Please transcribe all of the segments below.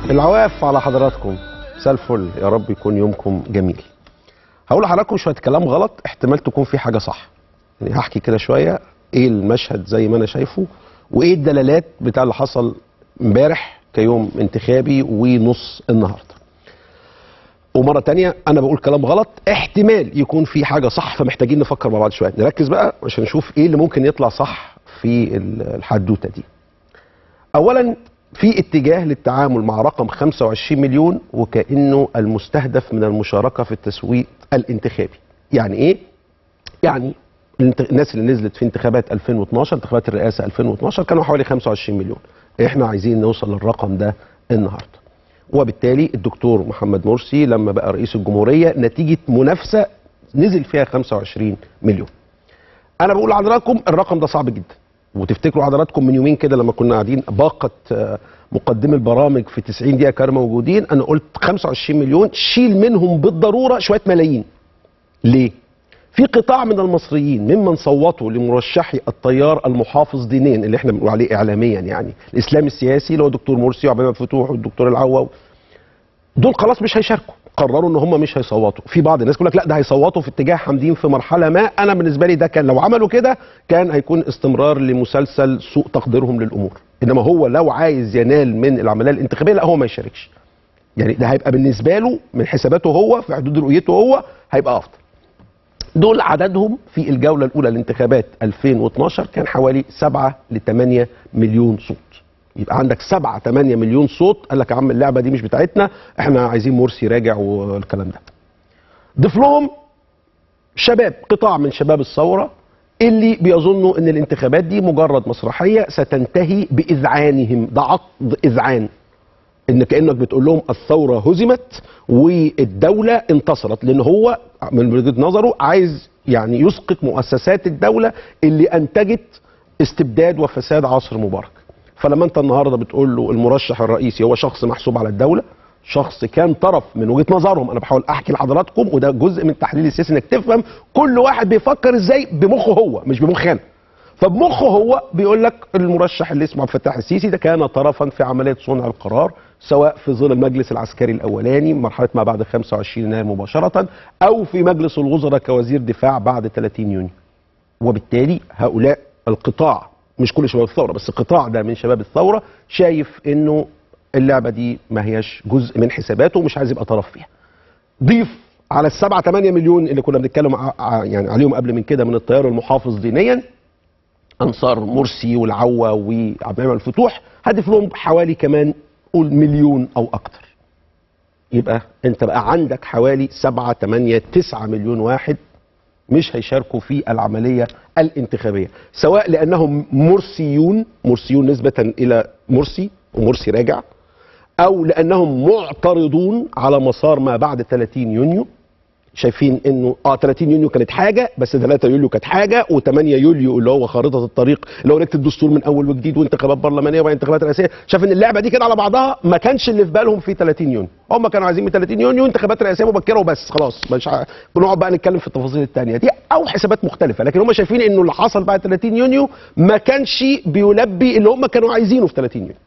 العواف على حضراتكم، مساء الفل، يا رب يكون يومكم جميل. هقول لحضراتكم شوية كلام غلط، احتمال تكون في حاجة صح. يعني هحكي كده شوية ايه المشهد زي ما انا شايفه، وايه الدلالات بتاع اللي حصل امبارح كيوم انتخابي ونص النهارده. ومرة تانية انا بقول كلام غلط، احتمال يكون في حاجة صح، فمحتاجين نفكر مع بعض شوية، نركز بقى عشان نشوف ايه اللي ممكن يطلع صح في الحدوتة دي. اولا، في اتجاه للتعامل مع رقم 25 مليون وكأنه المستهدف من المشاركة في التسويق الانتخابي. يعني ايه؟ يعني الناس اللي نزلت في انتخابات 2012، انتخابات الرئاسة 2012، كانوا حوالي 25 مليون. احنا عايزين نوصل للرقم ده النهارده. وبالتالي الدكتور محمد مرسي لما بقى رئيس الجمهورية نتيجة منافسة نزل فيها 25 مليون. انا بقول لحضراتكم الرقم ده صعب جدا. وتفتكروا حضراتكم من يومين كده لما كنا قاعدين باقة مقدمي البرامج في 90 دقيقة كانوا موجودين، أنا قلت 25 مليون شيل منهم بالضرورة شوية ملايين. ليه؟ في قطاع من المصريين ممن صوتوا لمرشحي التيار المحافظ دينيا اللي احنا بنقول عليه إعلاميا، يعني الإسلام السياسي اللي هو دكتور مرسي وعبد المنعم فتوح والدكتور العوا، دول خلاص مش هيشاركوا، قرروا ان هم مش هيصوتوا. في بعض الناس يقول لك لا ده هيصوتوا في اتجاه حمدين في مرحلة ما. انا بالنسبة لي ده كان لو عملوا كده كان هيكون استمرار لمسلسل سوء تقديرهم للامور، انما هو لو عايز ينال من العملية الانتخابية لا هو ما يشاركش. يعني ده هيبقى بالنسبة له من حساباته هو في حدود رؤيته هو هيبقى افضل. دول عددهم في الجولة الاولى لانتخابات 2012 كان حوالي 7 ل 8 مليون صوت. يبقى عندك 7 8 مليون صوت قال لك يا عم اللعبة دي مش بتاعتنا، احنا عايزين مرسي راجع والكلام ده. ضيف لهم شباب، قطاع من شباب الثورة اللي بيظنوا ان الانتخابات دي مجرد مسرحية ستنتهي باذعانهم. ده عقد اذعان، ان كانك بتقول لهم الثورة هزمت والدولة انتصرت، لان هو من وجهه نظره عايز يعني يسقط مؤسسات الدولة اللي انتجت استبداد وفساد عصر مبارك. فلما انت النهارده بتقول له المرشح الرئيسي هو شخص محسوب على الدولة، شخص كان طرف من وجهه نظرهم، انا بحاول احكي لحضراتكم وده جزء من التحليل السياسي انك تفهم كل واحد بيفكر ازاي بمخه هو مش بمخي انا. فبمخه هو بيقول لك المرشح اللي اسمه عبد الفتاح السيسي ده كان طرفا في عملية صنع القرار، سواء في ظل المجلس العسكري الاولاني مرحلة ما بعد 25 يناير مباشرة، او في مجلس الوزراء كوزير دفاع بعد 30 يونيو. وبالتالي هؤلاء القطاع، مش كل شباب الثورة بس القطاع ده من شباب الثورة، شايف انه اللعبة دي ما هياش جزء من حساباته ومش عايز يبقى طرف فيها. ضيف على 7 8 مليون اللي كنا بنتكلم يعني عليهم قبل من كده من التيار المحافظ دينيا، انصار مرسي والعوا وعبد المنعم الفتوح، هدف لهم حوالي كمان قول مليون او اكتر. يبقى انت بقى عندك حوالي 7 8 9 مليون واحد مش هيشاركوا في العملية الانتخابية، سواء لأنهم مرسيون، مرسيون نسبة إلى مرسي ومرسي راجع، أو لأنهم معترضون على مسار ما بعد 30 يونيو، شايفين إنه 30 يونيو كانت حاجة، بس 3 يوليو كانت حاجة، و8 يوليو اللي هو خارطة الطريق اللي هو نكتب دستور من أول وجديد وانتخابات برلمانية وبعدين انتخابات رئاسية، شاف إن اللعبة دي كده على بعضها ما كانش اللي في بالهم في 30 يونيو، هم كانوا عايزين من 30 يونيو انتخابات رئاسية مبكرة وبس، خلاص مش بنقعد بقى نتكلم في التفاصيل الثانية دي أو حسابات مختلفة، لكن هم شايفين إنه اللي حصل بعد 30 يونيو ما كانش بيلبي اللي هم كانوا عايزينه في 30 يونيو.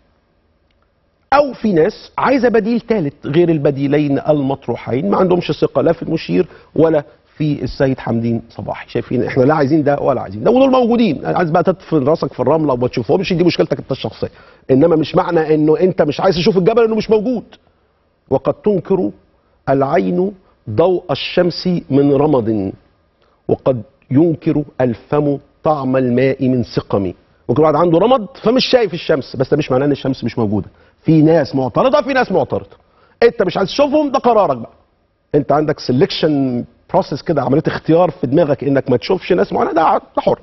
أو في ناس عايزة بديل ثالث غير البديلين المطروحين، ما عندهمش ثقة لا في المشير ولا في السيد حمدين صباحي، شايفين احنا لا عايزين ده ولا عايزين ده، ودول موجودين. عايز بقى تدفن راسك في الرملة وما تشوفهمش، دي مشكلتك انت الشخصية، إنما مش معنى إنه أنت مش عايز تشوف الجبل إنه مش موجود. وقد تنكر العين ضوء الشمس من رمد، وقد ينكر الفم طعم الماء من سقم. ممكن واحد عنده رمد فمش شايف الشمس، بس ده مش معناه ان الشمس مش موجودة. في ناس معترضة، في ناس معترضة، انت مش عايز تشوفهم، ده قرارك بقى. انت عندك selection process كده، عملية اختيار في دماغك انك ما تشوفش ناس معينة، ده حر.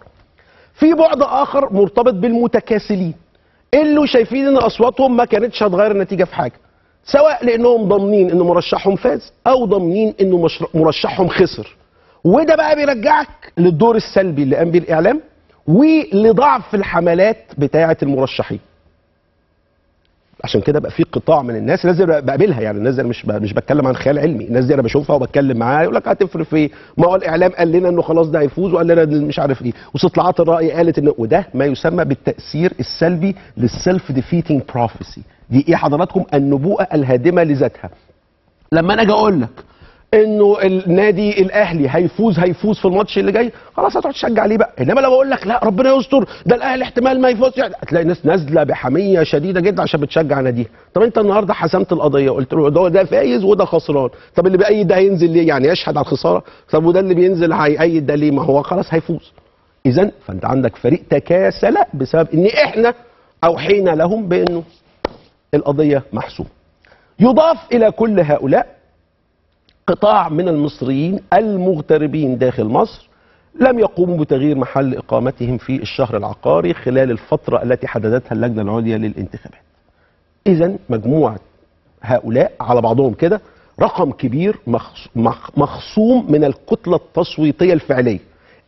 في بعد اخر مرتبط بالمتكاسلين اللي شايفين ان اصواتهم ما كانتش هتغير النتيجة في حاجة، سواء لانهم ضامنين ان مرشحهم فاز او ضامنين انه مرشحهم خسر. وده بقى بيرجعك للدور السلبي اللي قام بيه الاعلام ولضعف الحملات بتاعه المرشحين. عشان كده بقى في قطاع من الناس لازم بقابلها، يعني الناس دي انا مش بتكلم عن خيال علمي، الناس دي انا بشوفها وبتكلم معاها، يقول لك هتفرق في ايه؟ ما هو الاعلام قال لنا انه خلاص ده هيفوز، وقال لنا مش عارف ايه، واستطلاعات الراي قالت انه، وده ما يسمى بالتاثير السلبي لل self defeating prophecy. دي ايه حضراتكم؟ النبوءة الهادمه لذاتها. لما انا اجي اقول لك انه النادي الاهلي هيفوز في الماتش اللي جاي، خلاص هتقعد تشجع ليه بقى؟ انما لو اقول لك لا ربنا يستر ده الاهلي احتمال ما يفوز، يعني هتلاقي الناس نازله بحميه شديدة جدا عشان بتشجع ناديها. طب انت النهارده حسمت القضية، قلت له ده فايز وده خسران، طب اللي بيأيد ده هينزل ليه؟ يعني يشهد على الخسارة؟ طب وده اللي بينزل هيأيد ده ليه؟ ما هو خلاص هيفوز. اذا فانت عندك فريق تكاسل بسبب ان احنا اوحينا لهم بانه القضية محسومة. يضاف الى كل هؤلاء قطاع من المصريين المغتربين داخل مصر لم يقوموا بتغيير محل إقامتهم في الشهر العقاري خلال الفترة التي حددتها اللجنة العليا للانتخابات. إذن مجموعة هؤلاء على بعضهم كده رقم كبير مخصوم من الكتلة التصويتية الفعلية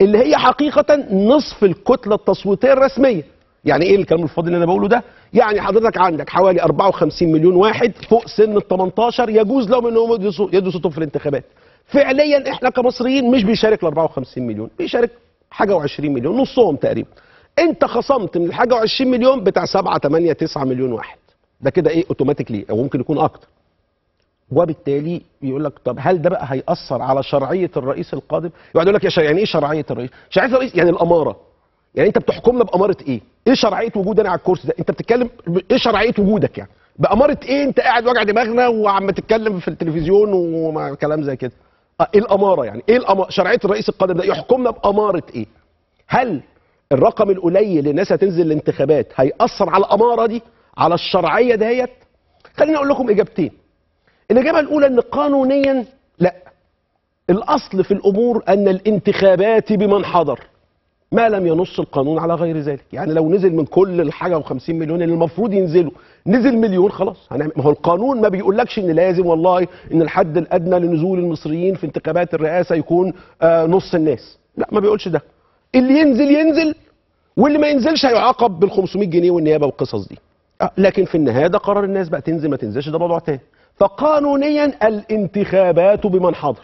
اللي هي حقيقة نصف الكتلة التصويتية الرسمية. يعني ايه الكلام الفاضي اللي انا بقوله ده؟ يعني حضرتك عندك حوالي 54 مليون واحد فوق سن ال 18 يجوز لهم انهم يدوا صوتهم في الانتخابات. فعليا احنا كمصريين مش بيشارك ال 54 مليون، بيشارك حاجة و20 مليون، نصهم تقريبا. انت خصمت من الحاجة و20 مليون بتاع 7 8 9 مليون واحد. ده كده ايه automatically، او ممكن يكون اكتر. وبالتالي يقول لك طب هل ده بقى هيأثر على شرعية الرئيس القادم؟ يقعد يقول لك يعني ايه شرعية الرئيس؟ شرعية الرئيس يعني الامارة. يعني انت بتحكمنا بامارة ايه؟ ايه شرعية وجود انا على الكرسي ده؟ انت بتتكلم ايه شرعية وجودك يعني؟ بامارة ايه انت قاعد وجع دماغنا وعم تتكلم في التلفزيون وكلام زي كده؟ ايه الامارة يعني؟ ايه الأمارة؟ شرعية الرئيس القادم ده يحكمنا بامارة ايه؟ هل الرقم القليل اللي الناس هتنزل الانتخابات هيأثر على الامارة دي؟ على الشرعية دهيت؟ خليني اقول لكم اجابتين. الاجابة الاولى ان قانونيا لا. الاصل في الامور ان الانتخابات بمن حضر، ما لم ينص القانون على غير ذلك. يعني لو نزل من كل الحاجة و50 مليون اللي المفروض ينزلوا نزل مليون، خلاص هنعمل. ما هو القانون ما بيقولكش ان لازم والله ان الحد الادنى لنزول المصريين في انتخابات الرئاسة يكون نص الناس، لا ما بيقولش ده. اللي ينزل ينزل، واللي ما ينزلش هيعاقب بال 500 جنيه والنيابه والقصص دي. لكن في النهاية ده قرار الناس بقى، تنزل ما تنزلش ده موضوع تاني. فقانونيا الانتخابات بمن حضر،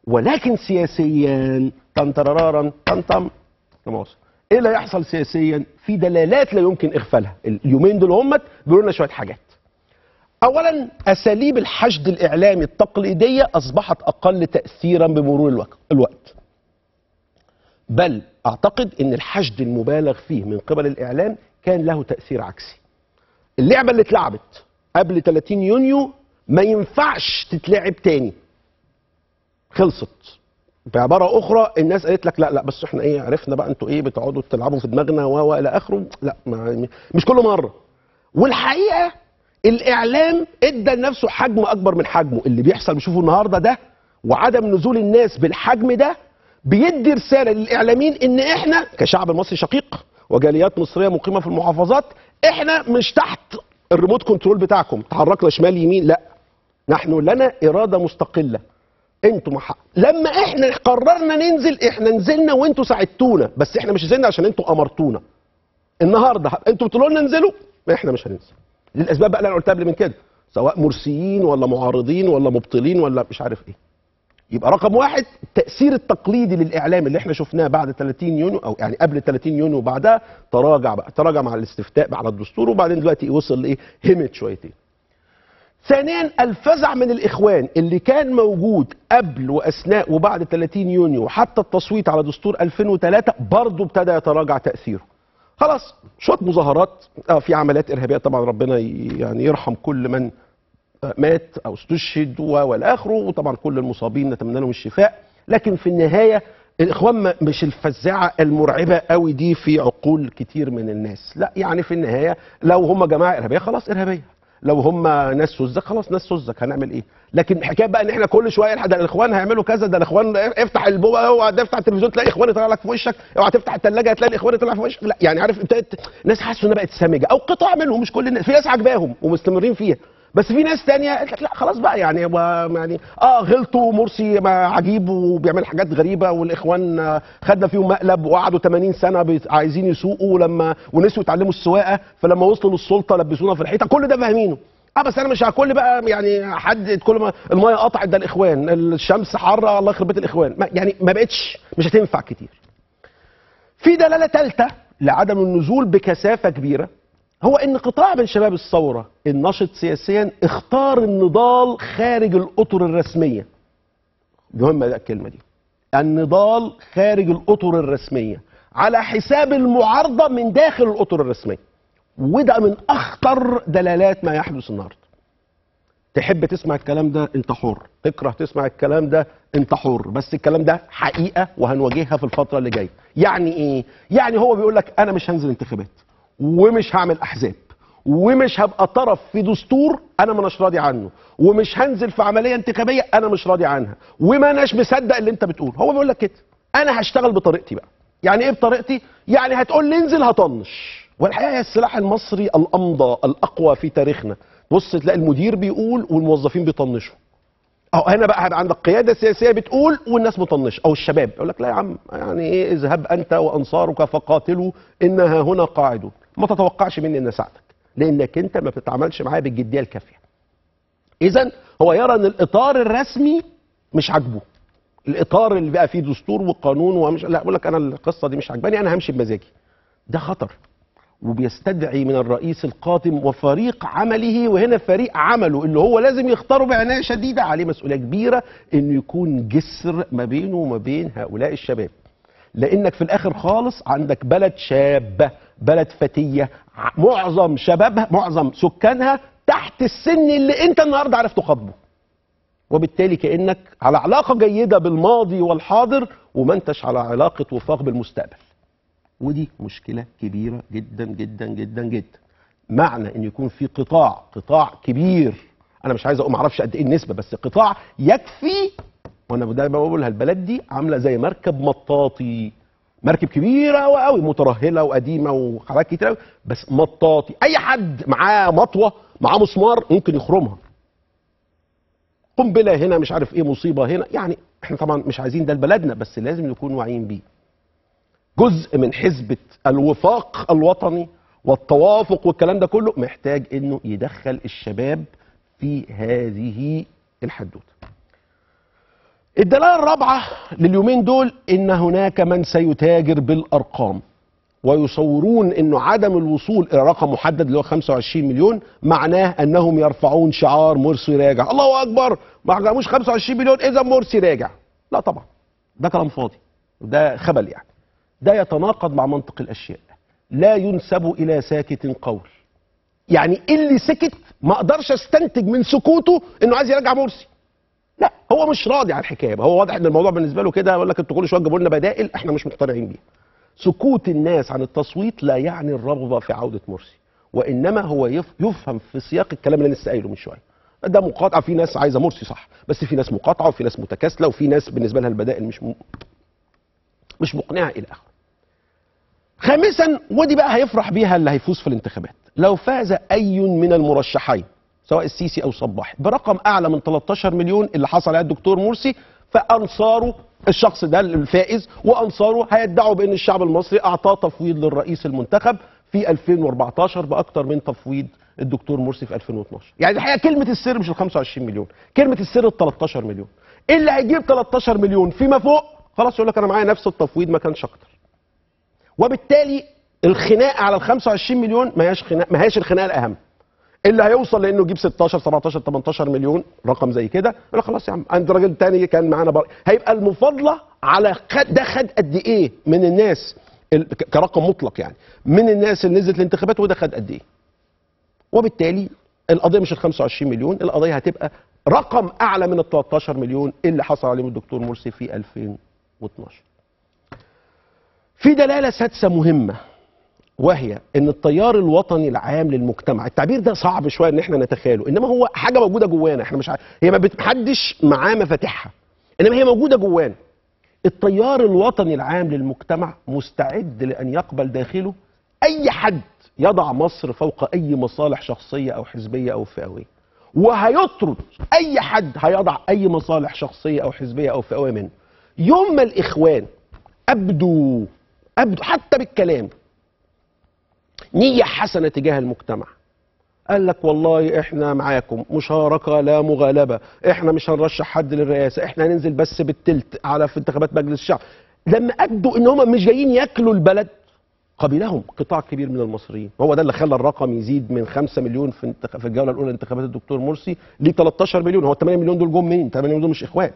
ولكن سياسيا تنترارا تنتم. ايه اللي هيحصل سياسيا؟ في دلالات لا يمكن اغفالها. اليومين دول هم بيقولوا لنا شوية حاجات. اولا، اساليب الحشد الاعلامي التقليدية اصبحت اقل تاثيرا بمرور الوقت. بل اعتقد ان الحشد المبالغ فيه من قبل الاعلام كان له تاثير عكسي. اللعبة اللي اتلعبت قبل 30 يونيو ما ينفعش تتلعب تاني، خلصت. بعبارة اخرى الناس قالت لك لا لا بس احنا ايه عرفنا بقى انتوا ايه بتقعدوا تلعبوا في دماغنا و الى اخره، لا مش كل مرة. والحقيقة الاعلام ادى لنفسه حجم اكبر من حجمه. اللي بيحصل بشوفه النهارده ده وعدم نزول الناس بالحجم ده بيدي رسالة للاعلاميين ان احنا كشعب مصري شقيق وجاليات مصرية مقيمة في المحافظات احنا مش تحت الريموت كنترول بتاعكم، تحركنا شمال يمين، لا نحن لنا اراده مستقلة. انتوا لما احنا قررنا ننزل احنا نزلنا وانتوا ساعدتونا، بس احنا مش نزلنا عشان انتوا امرتونا. النهارده انتوا بتقولوا لنا انزلوا، احنا مش هننزل للاسباب بقى اللي انا قلتها قبل من كده، سواء مرسيين ولا معارضين ولا مبطلين ولا مش عارف ايه. يبقى رقم واحد، التاثير التقليدي للاعلام اللي احنا شفناه بعد 30 يونيو او يعني قبل 30 يونيو وبعدها تراجع بقى، تراجع مع الاستفتاء على الدستور، وبعدين دلوقتي وصل لايه؟ همت شويتين. ثانيا، الفزع من الإخوان اللي كان موجود قبل وأثناء وبعد 30 يونيو وحتى التصويت على دستور 2003 برضه ابتدى يتراجع تأثيره. خلاص شوية مظاهرات، في عمليات إرهابية طبعا ربنا يعني يرحم كل من مات أو استشهد والى آخره، وطبعا كل المصابين نتمنى لهم الشفاء، لكن في النهاية الإخوان مش الفزاعة المرعبة قوي دي في عقول كتير من الناس، لا يعني في النهاية لو هم جماعة إرهابية خلاص إرهابية، لو هم ناس سذج خلاص ناس سذج، هنعمل ايه؟ لكن حكاية بقى ان احنا كل شوية ده الاخوان هيعملوا كذا، ده الاخوان افتح البوبه، اوعى تفتح التلفزيون تلاقي اخواني طالع لك في وشك، اوعى تفتح الثلاجة هتلاقي الاخوان طالع في وشك، لا يعني عارف ابتدت الناس حاسه انها بقت سامجه او قطاع منهم، مش كل الناس، في ناس عاجباهم ومستمرين فيها، بس في ناس تانية قالت لك لا خلاص بقى، يعني غلطوا، مرسي ما عجيب وبيعمل حاجات غريبة، والاخوان خدنا فيهم مقلب وقعدوا 80 سنة عايزين يسوقوا لما ونسوا يتعلموا السواقة، فلما وصلوا للسلطة لبسونا في الحيطة، كل ده فاهمينه. بس انا مش هكل بقى يعني حد كل ما المية قطعت ده الاخوان، الشمس حارة الله يخرب بيت الاخوان، يعني ما بقتش، مش هتنفع كتير. في دلالة ثالثة لعدم النزول بكثافة كبيرة، هو ان قطاع من شباب الثورة النشط سياسيا اختار النضال خارج الاطر الرسمية. مهمة الكلمة دي، النضال خارج الاطر الرسمية على حساب المعارضة من داخل الاطر الرسمية، وده من اخطر دلالات ما يحدث النهارده. تحب تسمع الكلام ده انت حر، تكره تسمع الكلام ده انت حر، بس الكلام ده حقيقة وهنواجهها في الفترة اللي جاية. يعني ايه؟ يعني هو بيقول لك انا مش هنزل انتخابات، ومش هعمل احزاب، ومش هبقى طرف في دستور انا مش راضي عنه، ومش هنزل في عملية انتخابية انا مش راضي عنها، وما اناش مصدق اللي انت بتقوله. هو بيقول لك كده، انا هشتغل بطريقتي بقى. يعني ايه بطريقتي؟ يعني هتقول لي انزل هطنش. والحقيقة هي السلاح المصري الامضى الاقوى في تاريخنا. بص تلاقي المدير بيقول والموظفين بيطنشوا. او هنا بقى هيبقى عندك قيادة سياسية بتقول والناس مطنشه، او الشباب يقول لك لا يا عم، يعني ايه اذهب انت وانصارك فقاتلوا انها هنا قاعدون. ما تتوقعش مني ان اساعدك، لانك انت ما بتتعاملش معايا بالجديه الكافيه. اذا هو يرى ان الاطار الرسمي مش عاجبه، الاطار اللي بقى فيه دستور وقانون ومش، لا بقول لك انا القصة دي مش عاجباني، انا همشي بمزاجي. ده خطر، وبيستدعي من الرئيس القادم وفريق عمله، وهنا فريق عمله اللي هو لازم يختاره بعناية شديدة، عليه مسؤولية كبيرة انه يكون جسر ما بينه وما بين هؤلاء الشباب، لانك في الاخر خالص عندك بلد شابة، بلد فتية، معظم شبابها، معظم سكانها تحت السن اللي انت النهارده عارف تخاطبه، وبالتالي كأنك على علاقة جيدة بالماضي والحاضر وما انتش على علاقة وفاق بالمستقبل. ودي مشكلة كبيرة جدا جدا جدا جدا. معنى ان يكون في قطاع كبير، انا مش عايز اقول معرفش قد ايه النسبة، بس قطاع يكفي. وانا دايما بقولها، البلد دي عاملة زي مركب مطاطي، مركب كبيرة قوي مترهلة وقديمة وحاجات كتير قوي، بس مطاطي، اي حد معاه مطوة معاه مسمار ممكن يخرمها. قنبلة هنا، مش عارف ايه، مصيبة هنا. يعني احنا طبعا مش عايزين ده لبلدنا، بس لازم نكون واعيين بيه. جزء من حزبة الوفاق الوطني والتوافق والكلام ده كله محتاج انه يدخل الشباب في هذه الحدوتة. الدلالة الرابعة لليومين دول ان هناك من سيتاجر بالارقام، ويصورون انه عدم الوصول الى رقم محدد اللي هو 25 مليون معناه انهم يرفعون شعار مرسي راجع. الله اكبر، ما جابوش 25 مليون اذا مرسي راجع. لا طبعا، ده كلام فاضي، ده خبل يعني. ده يتناقض مع منطق الاشياء، لا ينسب الى ساكت قول. يعني اللي سكت ما اقدرش استنتج من سكوته انه عايز يرجع مرسي. لا، هو مش راضي على الحكاية، هو واضح ان الموضوع بالنسبة له كده، يقول لك انتوا كل شوية تجيبوا لنا بدائل احنا مش مقتنعين بيها. سكوت الناس عن التصويت لا يعني الرغبة في عوده مرسي، وانما هو يفهم في سياق الكلام اللي انا لسه قايله من شوية. ده مقاطعه، في ناس عايزه مرسي صح، بس في ناس مقاطعه وفي ناس متكاسله وفي ناس بالنسبة لها البدائل مش مقنعة الى اخره. خامسا، ودي بقى هيفرح بيها اللي هيفوز في الانتخابات، لو فاز اي من المرشحين سواء السيسي او صباحي برقم اعلى من 13 مليون اللي حصل عليه الدكتور مرسي، فانصاره الشخص ده الفائز وانصاره هيدعوا بان الشعب المصري اعطاه تفويض للرئيس المنتخب في 2014 باكثر من تفويض الدكتور مرسي في 2012. يعني الحقيقة كلمة السر مش ال 25 مليون، كلمة السر ال 13 مليون. اللي هيجيب 13 مليون فيما فوق خلاص يقول لك انا معايا نفس التفويض ما كانش اكتر. وبالتالي الخناقة على ال 25 مليون ما هياش خناقه، ما هياش الخناقة الاهم. اللي هيوصل لانه يجيب 16 17 18 مليون رقم زي كده يقول خلاص يا عم عند راجل تاني كان معانا هيبقى المفاضلة على ده خد قد ايه من الناس كرقم مطلق، يعني من الناس اللي نزلت الانتخابات وده خد قد ايه. وبالتالي القضية مش ال 25 مليون، القضية هتبقى رقم اعلى من ال 13 مليون اللي حصل عليهم الدكتور مرسي في 2012. في دلالة سادسة مهمة، وهي ان التيار الوطني العام للمجتمع، التعبير ده صعب شوية ان احنا نتخيله، انما هو حاجة موجودة جوانا، احنا مش هي ما بتحدش معاه مفاتيحها، انما هي موجودة جوانا. التيار الوطني العام للمجتمع مستعد لان يقبل داخله اي حد يضع مصر فوق اي مصالح شخصية او حزبية او فئويه، وهيطرد اي حد هيضع اي مصالح شخصية او حزبية او فئويه منه. يوم ما الاخوان ابدوا حتى بالكلام نيه حسنه تجاه المجتمع، قال لك والله احنا معاكم، مشاركة لا مغالبه، احنا مش هنرشح حد للرئاسة، احنا هننزل بس بالتلت على في انتخابات مجلس الشعب. لما ابدوا ان هم مش جايين ياكلوا البلد قبلهم قطاع كبير من المصريين. هو ده اللي خلى الرقم يزيد من 5 مليون في الجولة الاولى لانتخابات الدكتور مرسي ل 13 مليون. هو 8 مليون دول جم منين؟ 8 مليون دول مش اخوان،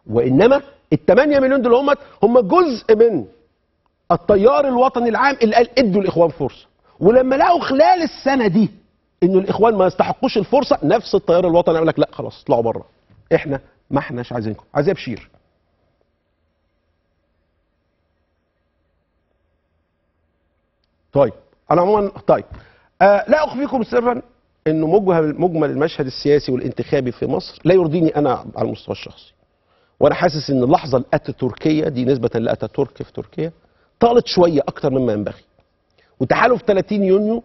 وانما ال 8 مليون دول هم جزء من التيار الوطني العام اللي قال ادوا الاخوان فرصة. ولما لقوا خلال السنة دي انه الاخوان ما يستحقوش الفرصة، نفس التيار الوطني قال لك لا خلاص اطلعوا بره، احنا ما احناش عايزينكم. عايز بشير. طيب انا عموما طيب لا اخفيكم سرا انه مجمل المشهد السياسي والانتخابي في مصر لا يرضيني انا على المستوى الشخصي، وانا حاسس ان اللحظة الاتاتوركيه دي نسبه لاتاتورك في تركيا طالت شوية اكتر مما ينبغي، وتحالف 30 يونيو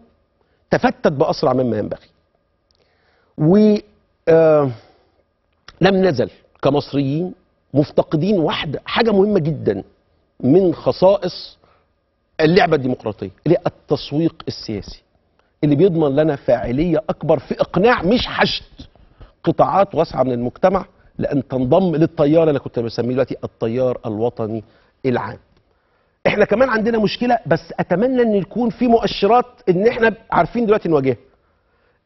تفتت باسرع مما ينبغي، و لم نزل كمصريين مفتقدين واحدة حاجة مهمة جدا من خصائص اللعبة الديمقراطية اللي هي التسويق السياسي، اللي بيضمن لنا فاعلية اكبر في اقناع مش حشد قطاعات واسعة من المجتمع لان تنضم للتيار اللي كنت بسميه دلوقتي التيار الوطني العام. احنا كمان عندنا مشكلة، بس اتمنى ان يكون في مؤشرات ان احنا عارفين دلوقتي نواجهها،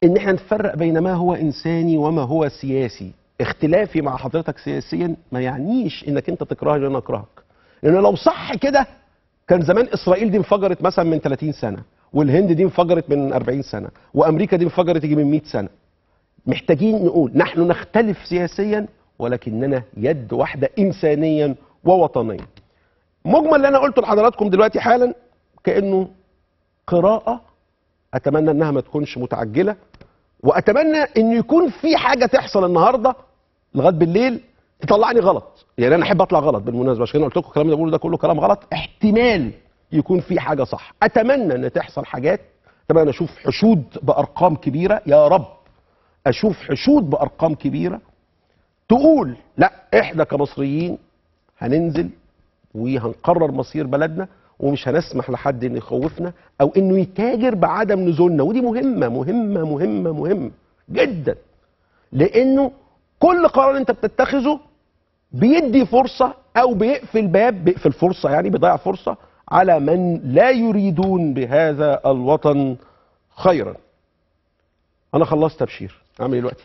ان احنا نفرق بين ما هو انساني وما هو سياسي. اختلافي مع حضرتك سياسيا ما يعنيش انك انت تكرهني وانا اكرهك، لان لو صح كده كان زمان اسرائيل دي انفجرت مثلا من 30 سنة، والهند دي انفجرت من 40 سنة، وامريكا دي انفجرت يجي من 100 سنة. محتاجين نقول نحن نختلف سياسيا ولكننا يد واحدة انسانيا ووطنيا. مجمل اللي انا قلته لحضراتكم دلوقتي حالا كانه قراءة اتمنى انها ما تكونش متعجله، واتمنى ان يكون في حاجة تحصل النهارده لغاية بالليل تطلعني غلط. يعني انا احب اطلع غلط بالمناسبة، عشان انا قلت لكم الكلام اللي بقوله ده كله كلام غلط، احتمال يكون في حاجة صح. اتمنى ان تحصل حاجات، اتمنى اشوف حشود بارقام كبيرة، يا رب اشوف حشود بارقام كبيرة تقول لا احنا كمصريين هننزل وهنقرر مصير بلدنا، ومش هنسمح لحد انه يخوفنا او انه يتاجر بعدم نزولنا. ودي مهمة مهمة مهمة مهمة جدا، لانه كل قرار انت بتتخذه بيدي فرصة او بيقفل باب، بيقفل فرصة، يعني بيضيع فرصة على من لا يريدون بهذا الوطن خيرا. انا خلصت تبشير، اعمل ايه دلوقتي؟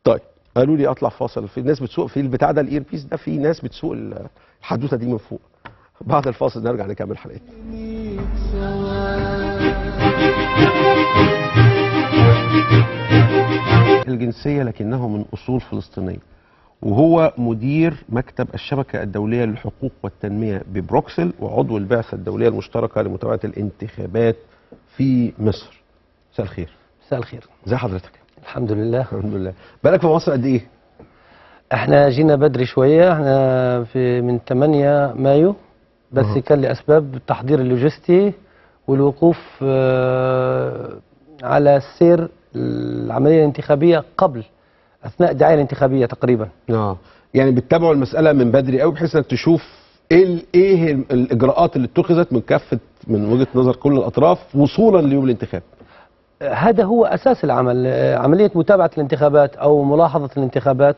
طيب قالوا لي اطلع فاصل، في ناس بتسوق في البتاع ده ال earpiece ده، في ناس بتسوق الحدوتة دي من فوق. بعد الفاصل نرجع نكمل حلقتنا. الجنسية لكنه من اصول فلسطينية، وهو مدير مكتب الشبكة الدولية للحقوق والتنمية ببروكسل، وعضو البعثة الدولية المشتركة لمتابعة الانتخابات في مصر. مساء الخير. مساء الخير. ازي حضرتك؟ الحمد لله. الحمد لله. بالك في مصر قد ايه؟ احنا جينا بدري شوية، احنا في من 8 مايو بس كان لاسباب التحضير اللوجستي والوقوف على سير العملية الانتخابية قبل اثناء الدعاية الانتخابية تقريبا. يعني بتتابعوا المسالة من بدري قوي بحيث انك تشوف ايه الاجراءات اللي اتخذت من كافة، من وجهه نظر كل الاطراف وصولا ليوم الانتخاب. هذا هو أساس العمل، عملية متابعة الانتخابات أو ملاحظة الانتخابات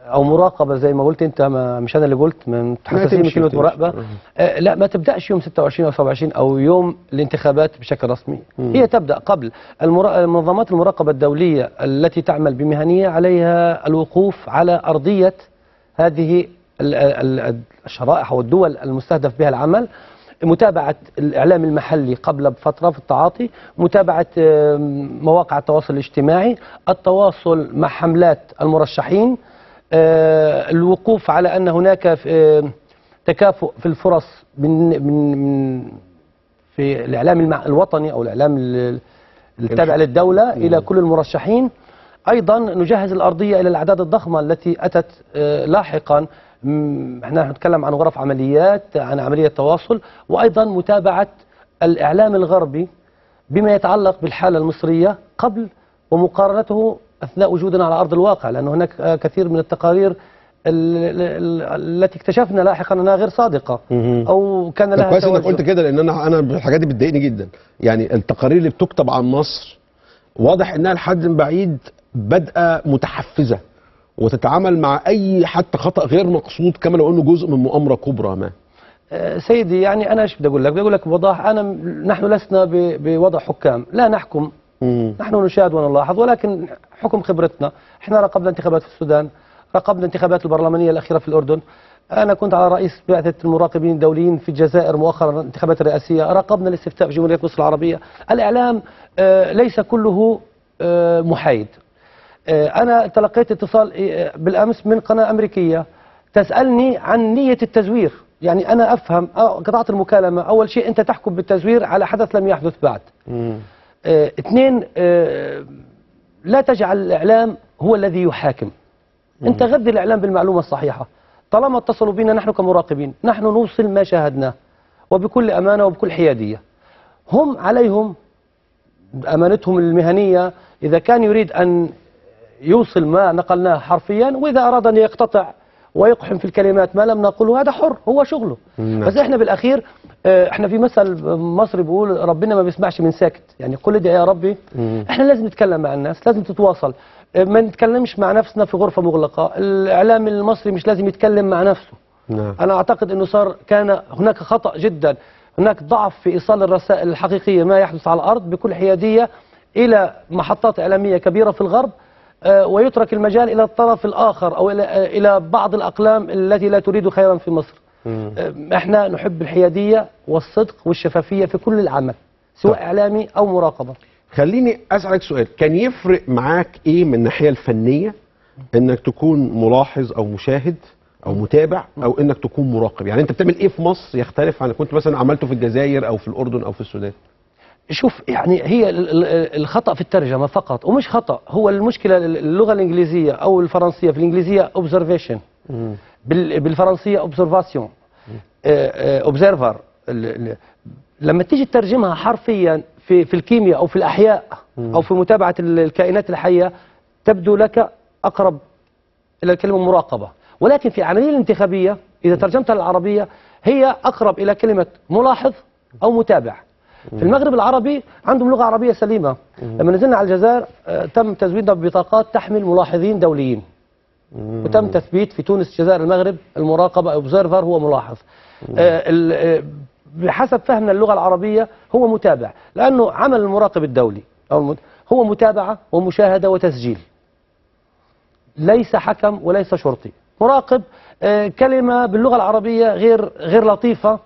أو مراقبة زي ما قلت أنت، مش أنا اللي قلت، من حساسين من كلمة مراقبة. لا، ما تبدأش يوم 26 أو 27 أو يوم الانتخابات بشكل رسمي. هي تبدأ قبل. منظمات المراقبة الدولية التي تعمل بمهنية عليها الوقوف على أرضية هذه الشرائح أو الدول المستهدف بها العمل، متابعة الإعلام المحلي قبل بفترة في التعاطي، متابعة مواقع التواصل الاجتماعي، التواصل مع حملات المرشحين، الوقوف على أن هناك تكافؤ في الفرص من في الإعلام الوطني أو الإعلام التابع للدولة إلى كل المرشحين. أيضا نجهز الأرضية إلى الأعداد الضخمة التي أتت لاحقا. احنا نتكلم عن غرف عمليات، عن عملية تواصل، وأيضا متابعة الإعلام الغربي بما يتعلق بالحالة المصرية قبل ومقارنته أثناء وجودنا على أرض الواقع، لأن هناك كثير من التقارير التي اكتشفنا لاحقا أنها غير صادقة أو كان لها. كويس إنك قلت كده، لأن أنا الحاجات دي بتضايقني جدا. يعني التقارير اللي بتكتب عن مصر واضح إنها لحد بعيد بادئة متحفزة وتتعامل مع أي حتى خطأ غير مقصود كما لو إنه جزء من مؤامرة كبرى ما. سيدي، يعني أنا إيش بدي أقول لك؟ بدي أقول لك بوضاح، نحن لسنا بوضع حكام، لا نحكم. نحن نشاهد ونلاحظ، ولكن حكم خبرتنا. احنا راقبنا انتخابات في السودان، راقبنا انتخابات البرلمانية الأخيرة في الأردن، أنا كنت على رئيس بعثة المراقبين الدوليين في الجزائر مؤخرا الانتخابات الرئاسية، راقبنا الاستفتاء في جمهورية مصر العربية. الإعلام ليس كله محايد. أنا تلقيت اتصال بالأمس من قناة أمريكية تسألني عن نية التزوير. يعني أنا أفهم، قطعت المكالمة. أول شيء أنت تحكم بالتزوير على حدث لم يحدث بعد. اثنين، لا تجعل الإعلام هو الذي يحاكم. أنت غذي الإعلام بالمعلومة الصحيحة. طالما اتصلوا بنا نحن كمراقبين، نحن نوصل ما شاهدناه وبكل أمانة وبكل حيادية. هم عليهم أمانتهم المهنية إذا كان يريد أن يوصل ما نقلناه حرفيا، وإذا أراد أن يقتطع ويقحم في الكلمات ما لم نقله هذا حر، هو شغله. بس احنا بالأخير، احنا في مثل مصري بيقول ربنا ما بيسمعش من ساكت، يعني قل ادعي يا ربي. احنا لازم نتكلم مع الناس، لازم تتواصل، ما نتكلمش مع نفسنا في غرفة مغلقة. الإعلام المصري مش لازم يتكلم مع نفسه. أنا أعتقد أنه كان هناك خطأ جدا، هناك ضعف في إيصال الرسائل الحقيقية ما يحدث على الأرض بكل حيادية إلى محطات إعلامية كبيرة في الغرب، ويترك المجال إلى الطرف الآخر أو إلى بعض الأقلام التي لا تريد خيرا في مصر. احنا نحب الحيادية والصدق والشفافية في كل العمل، سواء إعلامي أو مراقبة. خليني أسألك سؤال، كان يفرق معاك إيه من الناحية الفنية إنك تكون ملاحظ أو مشاهد أو متابع أو إنك تكون مراقب؟ يعني أنت بتعمل إيه في مصر يختلف عن كنت مثلا عملته في الجزائر أو في الأردن أو في السودان؟ شوف، يعني هي الخطأ في الترجمة فقط، ومش خطأ، هو المشكلة اللغة الإنجليزية أو الفرنسية. في الإنجليزية observation، بالفرنسية observation، observer. لما تيجي تترجمها حرفيا في الكيمياء أو في الأحياء أو في متابعة الكائنات الحية تبدو لك أقرب إلى كلمة مراقبة، ولكن في العملية الانتخابية إذا ترجمتها للعربية هي أقرب إلى كلمة ملاحظ أو متابع. في المغرب العربي عندهم لغة عربية سليمة. لما نزلنا على الجزائر تم تزويدنا ببطاقات تحمل ملاحظين دوليين، وتم تثبيت في تونس، الجزائر، المغرب المراقبة observer هو ملاحظ. بحسب فهمنا اللغة العربية هو متابع، لأنه عمل المراقب الدولي أو هو متابعة ومشاهدة وتسجيل، ليس حكم وليس شرطي. مراقب كلمة باللغة العربية غير لطيفة،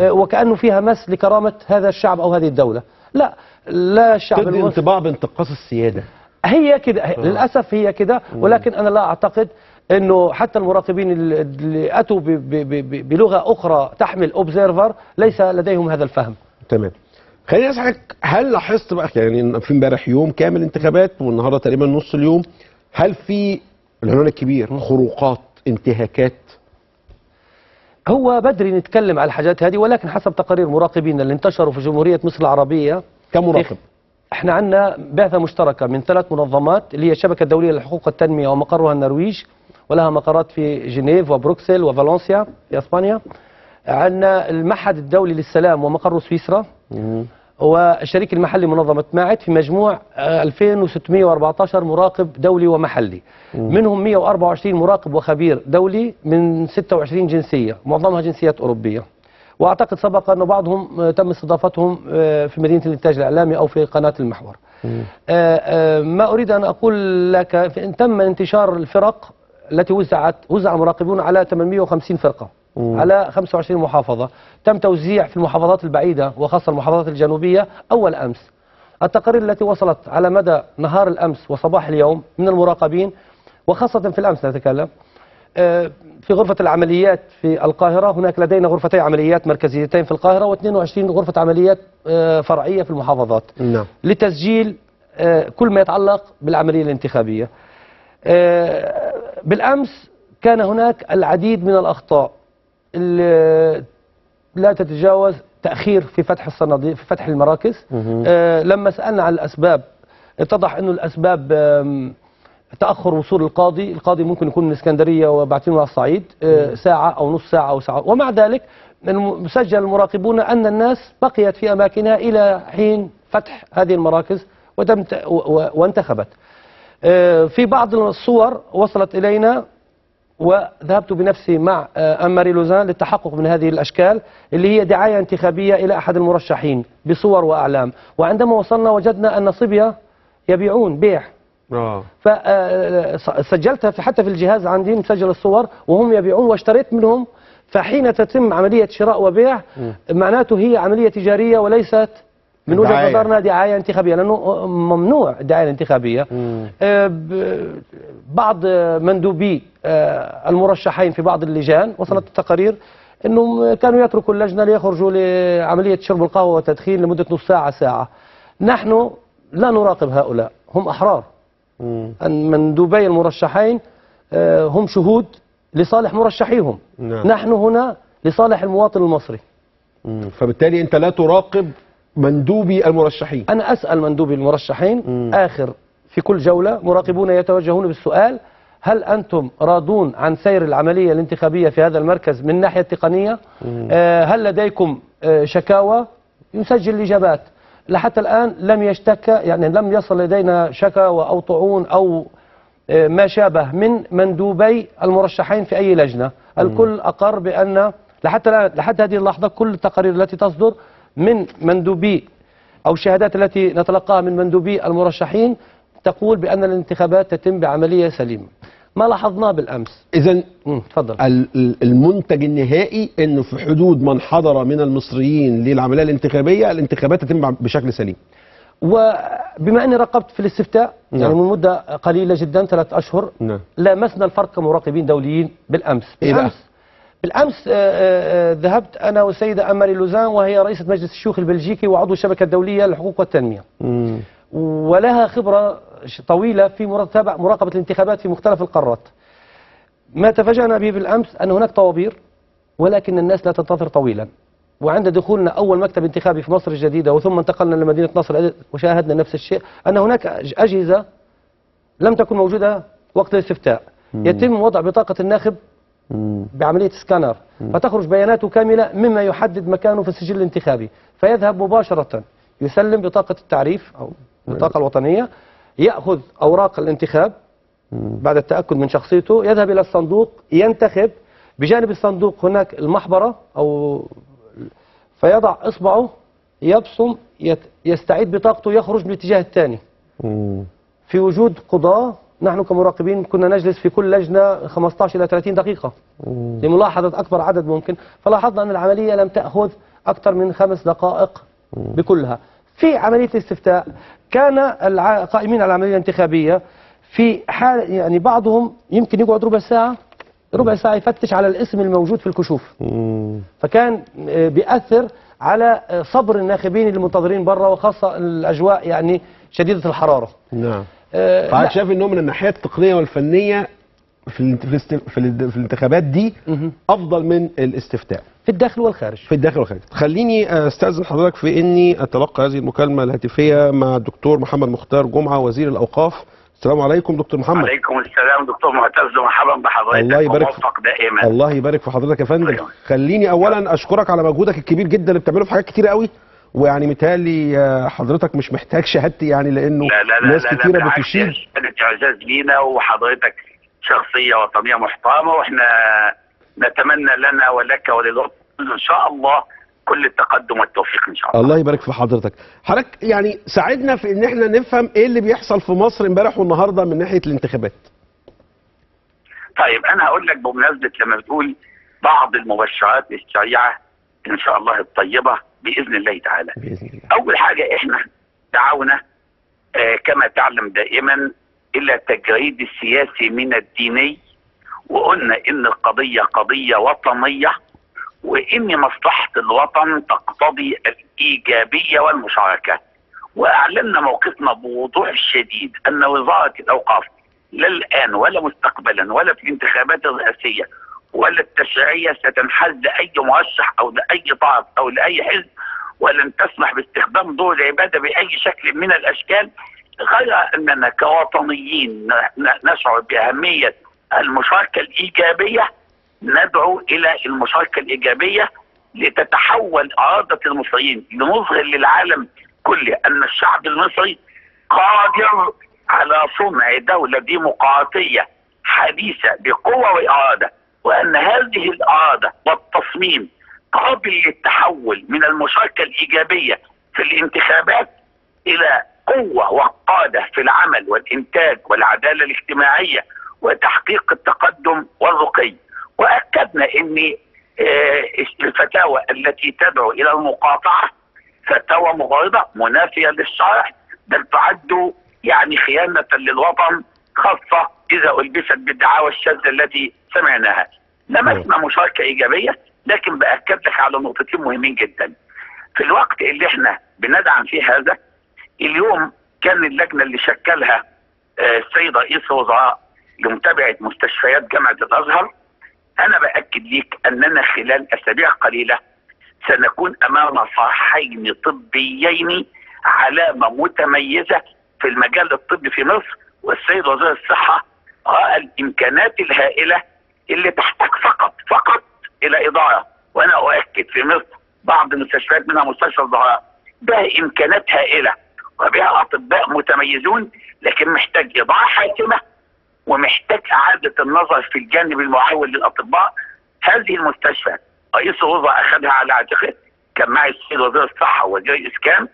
وكأنه فيها مس لكرامة هذا الشعب أو هذه الدولة. لا، لا، الشعب تدي انطباع بانتقاص السيادة. هي كده للأسف، هي كده. ولكن أنا لا أعتقد أنه حتى المراقبين اللي أتوا بلغة أخرى تحمل observer ليس لديهم هذا الفهم. تمام. خليني أسألك، هل لاحظت بقى، يعني في امبارح يوم كامل انتخابات والنهارده تقريبا نص اليوم، هل في العنوان الكبير خروقات، انتهاكات؟ هو بدري نتكلم على الحاجات هذه، ولكن حسب تقارير مراقبين اللي انتشروا في جمهورية مصر العربية. كمراقب؟ احنا عندنا بعثة مشتركة من 3 منظمات اللي هي الشبكة الدولية للحقوق والتنمية ومقرها النرويج، ولها مقرات في جنيف وبروكسل وفالنسيا في اسبانيا. عندنا المعهد الدولي للسلام ومقره سويسرا، والشريك المحلي منظمة ماعد، في مجموع 2614 مراقب دولي ومحلي، منهم 124 مراقب وخبير دولي من 26 جنسية، معظمها جنسيات أوروبية. وأعتقد سبق أن بعضهم تم استضافتهم في مدينة الإنتاج الإعلامي أو في قناة المحور. ما أريد أن أقول لك، تم انتشار الفرق التي وزع المراقبون على 850 فرقة على 25 محافظة. تم توزيع في المحافظات البعيدة وخاصة المحافظات الجنوبية أول أمس. التقارير التي وصلت على مدى نهار الأمس وصباح اليوم من المراقبين، وخاصة في الأمس نتكلم، في غرفة العمليات في القاهرة، هناك لدينا غرفتي عمليات مركزيتين في القاهرة و22 غرفة عمليات فرعية في المحافظات. نعم. لتسجيل كل ما يتعلق بالعملية الانتخابية. بالأمس كان هناك العديد من الأخطاء اللي لا تتجاوز تأخير في فتح الصناديق، في فتح المراكز. لما سألنا عن الأسباب اتضح أنه الأسباب تأخر وصول القاضي، القاضي ممكن يكون من الإسكندرية وبعتينه على الصعيد ساعة أو نص ساعة أو ساعة، ومع ذلك سجل المراقبون أن الناس بقيت في أماكنها إلى حين فتح هذه المراكز وانتخبت. في بعض الصور وصلت إلينا وذهبت بنفسي مع أم ماري لوزان للتحقق من هذه الأشكال اللي هي دعاية انتخابية إلى أحد المرشحين بصور وأعلام، وعندما وصلنا وجدنا أن صبية يبيعون بيع. فسجلتها حتى في الجهاز عندي مسجل الصور وهم يبيعون واشتريت منهم. فحين تتم عملية شراء وبيع معناته هي عملية تجارية وليست من وجهة نظرنا دعاية انتخابية، لأنه ممنوع الدعاية الانتخابية. بعض مندوبي المرشحين في بعض اللجان وصلت التقارير أنهم كانوا يتركوا اللجنة ليخرجوا لعملية شرب القهوة والتدخين لمدة نص ساعة ساعة. نحن لا نراقب هؤلاء، هم أحرار. مندوبي المرشحين هم شهود لصالح مرشحيهم. نعم. نحن هنا لصالح المواطن المصري. فبالتالي أنت لا تراقب مندوبي المرشحين. أنا أسأل مندوبي المرشحين آخر في كل جولة مراقبون يتوجهون بالسؤال: هل أنتم راضون عن سير العملية الانتخابية في هذا المركز من الناحية التقنية؟ هل لديكم شكاوى؟ يسجل الإجابات. لحتى الآن لم يشتكى، يعني لم يصل لدينا شكاوى أو طعون أو ما شابه من مندوبي المرشحين في أي لجنة. الكل أقر بأن لحتى الآن، لحتى هذه اللحظة، كل التقارير التي تصدر من مندوبي أو الشهادات التي نتلقاها من مندوبي المرشحين تقول بأن الانتخابات تتم بعملية سليمة. ما لاحظناه بالأمس. إذن تفضل. المنتج النهائي أنه في حدود من حضر من المصريين للعملية الانتخابية الانتخابات تتم بشكل سليم. وبما أني راقبت في الاستفتاء يعني من مدة قليلة جدا 3 أشهر، لامسنا الفرق كمراقبين دوليين بالأمس. بالأمس ذهبت أنا والسيدة أم ماري لوزان، وهي رئيسة مجلس الشيوخ البلجيكي وعضو الشبكة الدولية للحقوق والتنمية، ولها خبرة طويلة في مراقبة الانتخابات في مختلف القارات. ما تفاجأنا به بالأمس أن هناك طوابير، ولكن الناس لا تنتظر طويلا. وعند دخولنا أول مكتب انتخابي في مصر الجديدة وثم انتقلنا لمدينة نصر وشاهدنا نفس الشيء، أن هناك أجهزة لم تكن موجودة وقت الاستفتاء. يتم وضع بطاقة الناخب بعملية سكانر، فتخرج بياناته كاملة مما يحدد مكانه في السجل الانتخابي، فيذهب مباشرة يسلم بطاقة التعريف أو البطاقة الوطنية، يأخذ أوراق الانتخاب بعد التأكد من شخصيته، يذهب إلى الصندوق ينتخب. بجانب الصندوق هناك المحبرة أو فيضع إصبعه يبصم يستعيد بطاقته، يخرج من الاتجاه الثاني. في وجود قضاة، نحن كمراقبين كنا نجلس في كل لجنة 15 إلى 30 دقيقة لملاحظة أكبر عدد ممكن، فلاحظنا أن العملية لم تأخذ أكثر من 5 دقائق بكلها. في عملية الاستفتاء كان القائمين على العملية الانتخابية في حال، يعني بعضهم يمكن يقعد ربع ساعة يفتش على الاسم الموجود في الكشوف، فكان بيأثر على صبر الناخبين اللي منتظرين برا، وخاصة الأجواء يعني شديدة الحرارة. نعم. فأنا شايف انه من الناحية التقنية والفنية في الانتخابات دي أفضل من الاستفتاء في الداخل والخارج. في الداخل والخارج. خليني استأذن حضرتك في اني اتلقى هذه المكالمة الهاتفية مع الدكتور محمد مختار جمعة وزير الأوقاف. السلام عليكم دكتور محمد. عليكم السلام دكتور معتز، مرحبا بحضرتك. الله يبارك، وموفق دائما. الله يبارك في حضرتك يا فندم. خليني اولا اشكرك على مجهودك الكبير جدا اللي بتعمله في حاجات كتير قوي، ويعني متهيألي حضرتك مش محتاج شهادتي يعني، لانه لا لا لا ناس كتيرة بتشيد. اعزاز لينا، وحضرتك شخصية وطنية محترمه، واحنا نتمنى لنا ولك وللوطن ان شاء الله كل التقدم والتوفيق ان شاء الله. الله يبارك في حضرتك. حضرتك يعني ساعدنا في ان احنا نفهم ايه اللي بيحصل في مصر امبارح والنهارده من ناحية الانتخابات. طيب انا هقول لك بمناسبة لما بتقول بعض المبشرات السريعة ان شاء الله الطيبة باذن الله تعالى. باذن الله. اول حاجة احنا دعونا كما تعلم دائما الى تجريد السياسي من الديني، وقلنا ان القضية قضية وطنية، وإن مصلحة الوطن تقتضي الإيجابية والمشاركة. وأعلنا موقفنا بوضوح شديد أن وزارة الأوقاف لا الآن ولا مستقبلا ولا في الانتخابات الرئاسية ولا التشريعية ستنحاز لاي مرشح او لاي طرف او لاي حزب، ولن تسمح باستخدام دور العبادة باي شكل من الاشكال، غير اننا كوطنيين نشعر باهمية المشاركة الايجابية، ندعو الى المشاركة الايجابية لتتحول اراده المصريين، لنظهر للعالم كله ان الشعب المصري قادر على صنع دولة ديمقراطية حديثه بقوة واراده، وان هذه الارادة والتصميم قابل للتحول من المشاركة الايجابية في الانتخابات الى قوة وقادة في العمل والانتاج والعدالة الاجتماعية وتحقيق التقدم والرقي. واكدنا ان الفتاوى التي تدعو الى المقاطعة فتاوى مغرضه منافيه للشرع، بل تعد يعني خيانة للوطن، خاصة اذا البست بالدعاوى الشاذة التي سمعناها. لمسنا مشاركة ايجابية، لكن باكد لك على نقطتين مهمين جدا. في الوقت اللي احنا بندعم فيه هذا اليوم، كان اللجنة اللي شكلها السيد رئيس الوزراء لمتابعة مستشفيات جامعه الازهر، انا باكد ليك اننا خلال اسابيع قليله سنكون امام صرحين طبيين علامة متميزة في المجال الطبي في مصر، والسيد وزير الصحة راى الامكانات الهائلة اللي تحتاج فقط الى ادارة. وانا اؤكد في مصر بعض المستشفيات منها مستشفى الزهراء بها امكانات هائلة وبها اطباء متميزون، لكن محتاج ادارة حاكمه ومحتاج اعاده النظر في الجانب المحول للاطباء. هذه المستشفى رئيس الوزراء اخذها على عاتقه، كان معي السيد وزير الصحة ووزير الاسكان،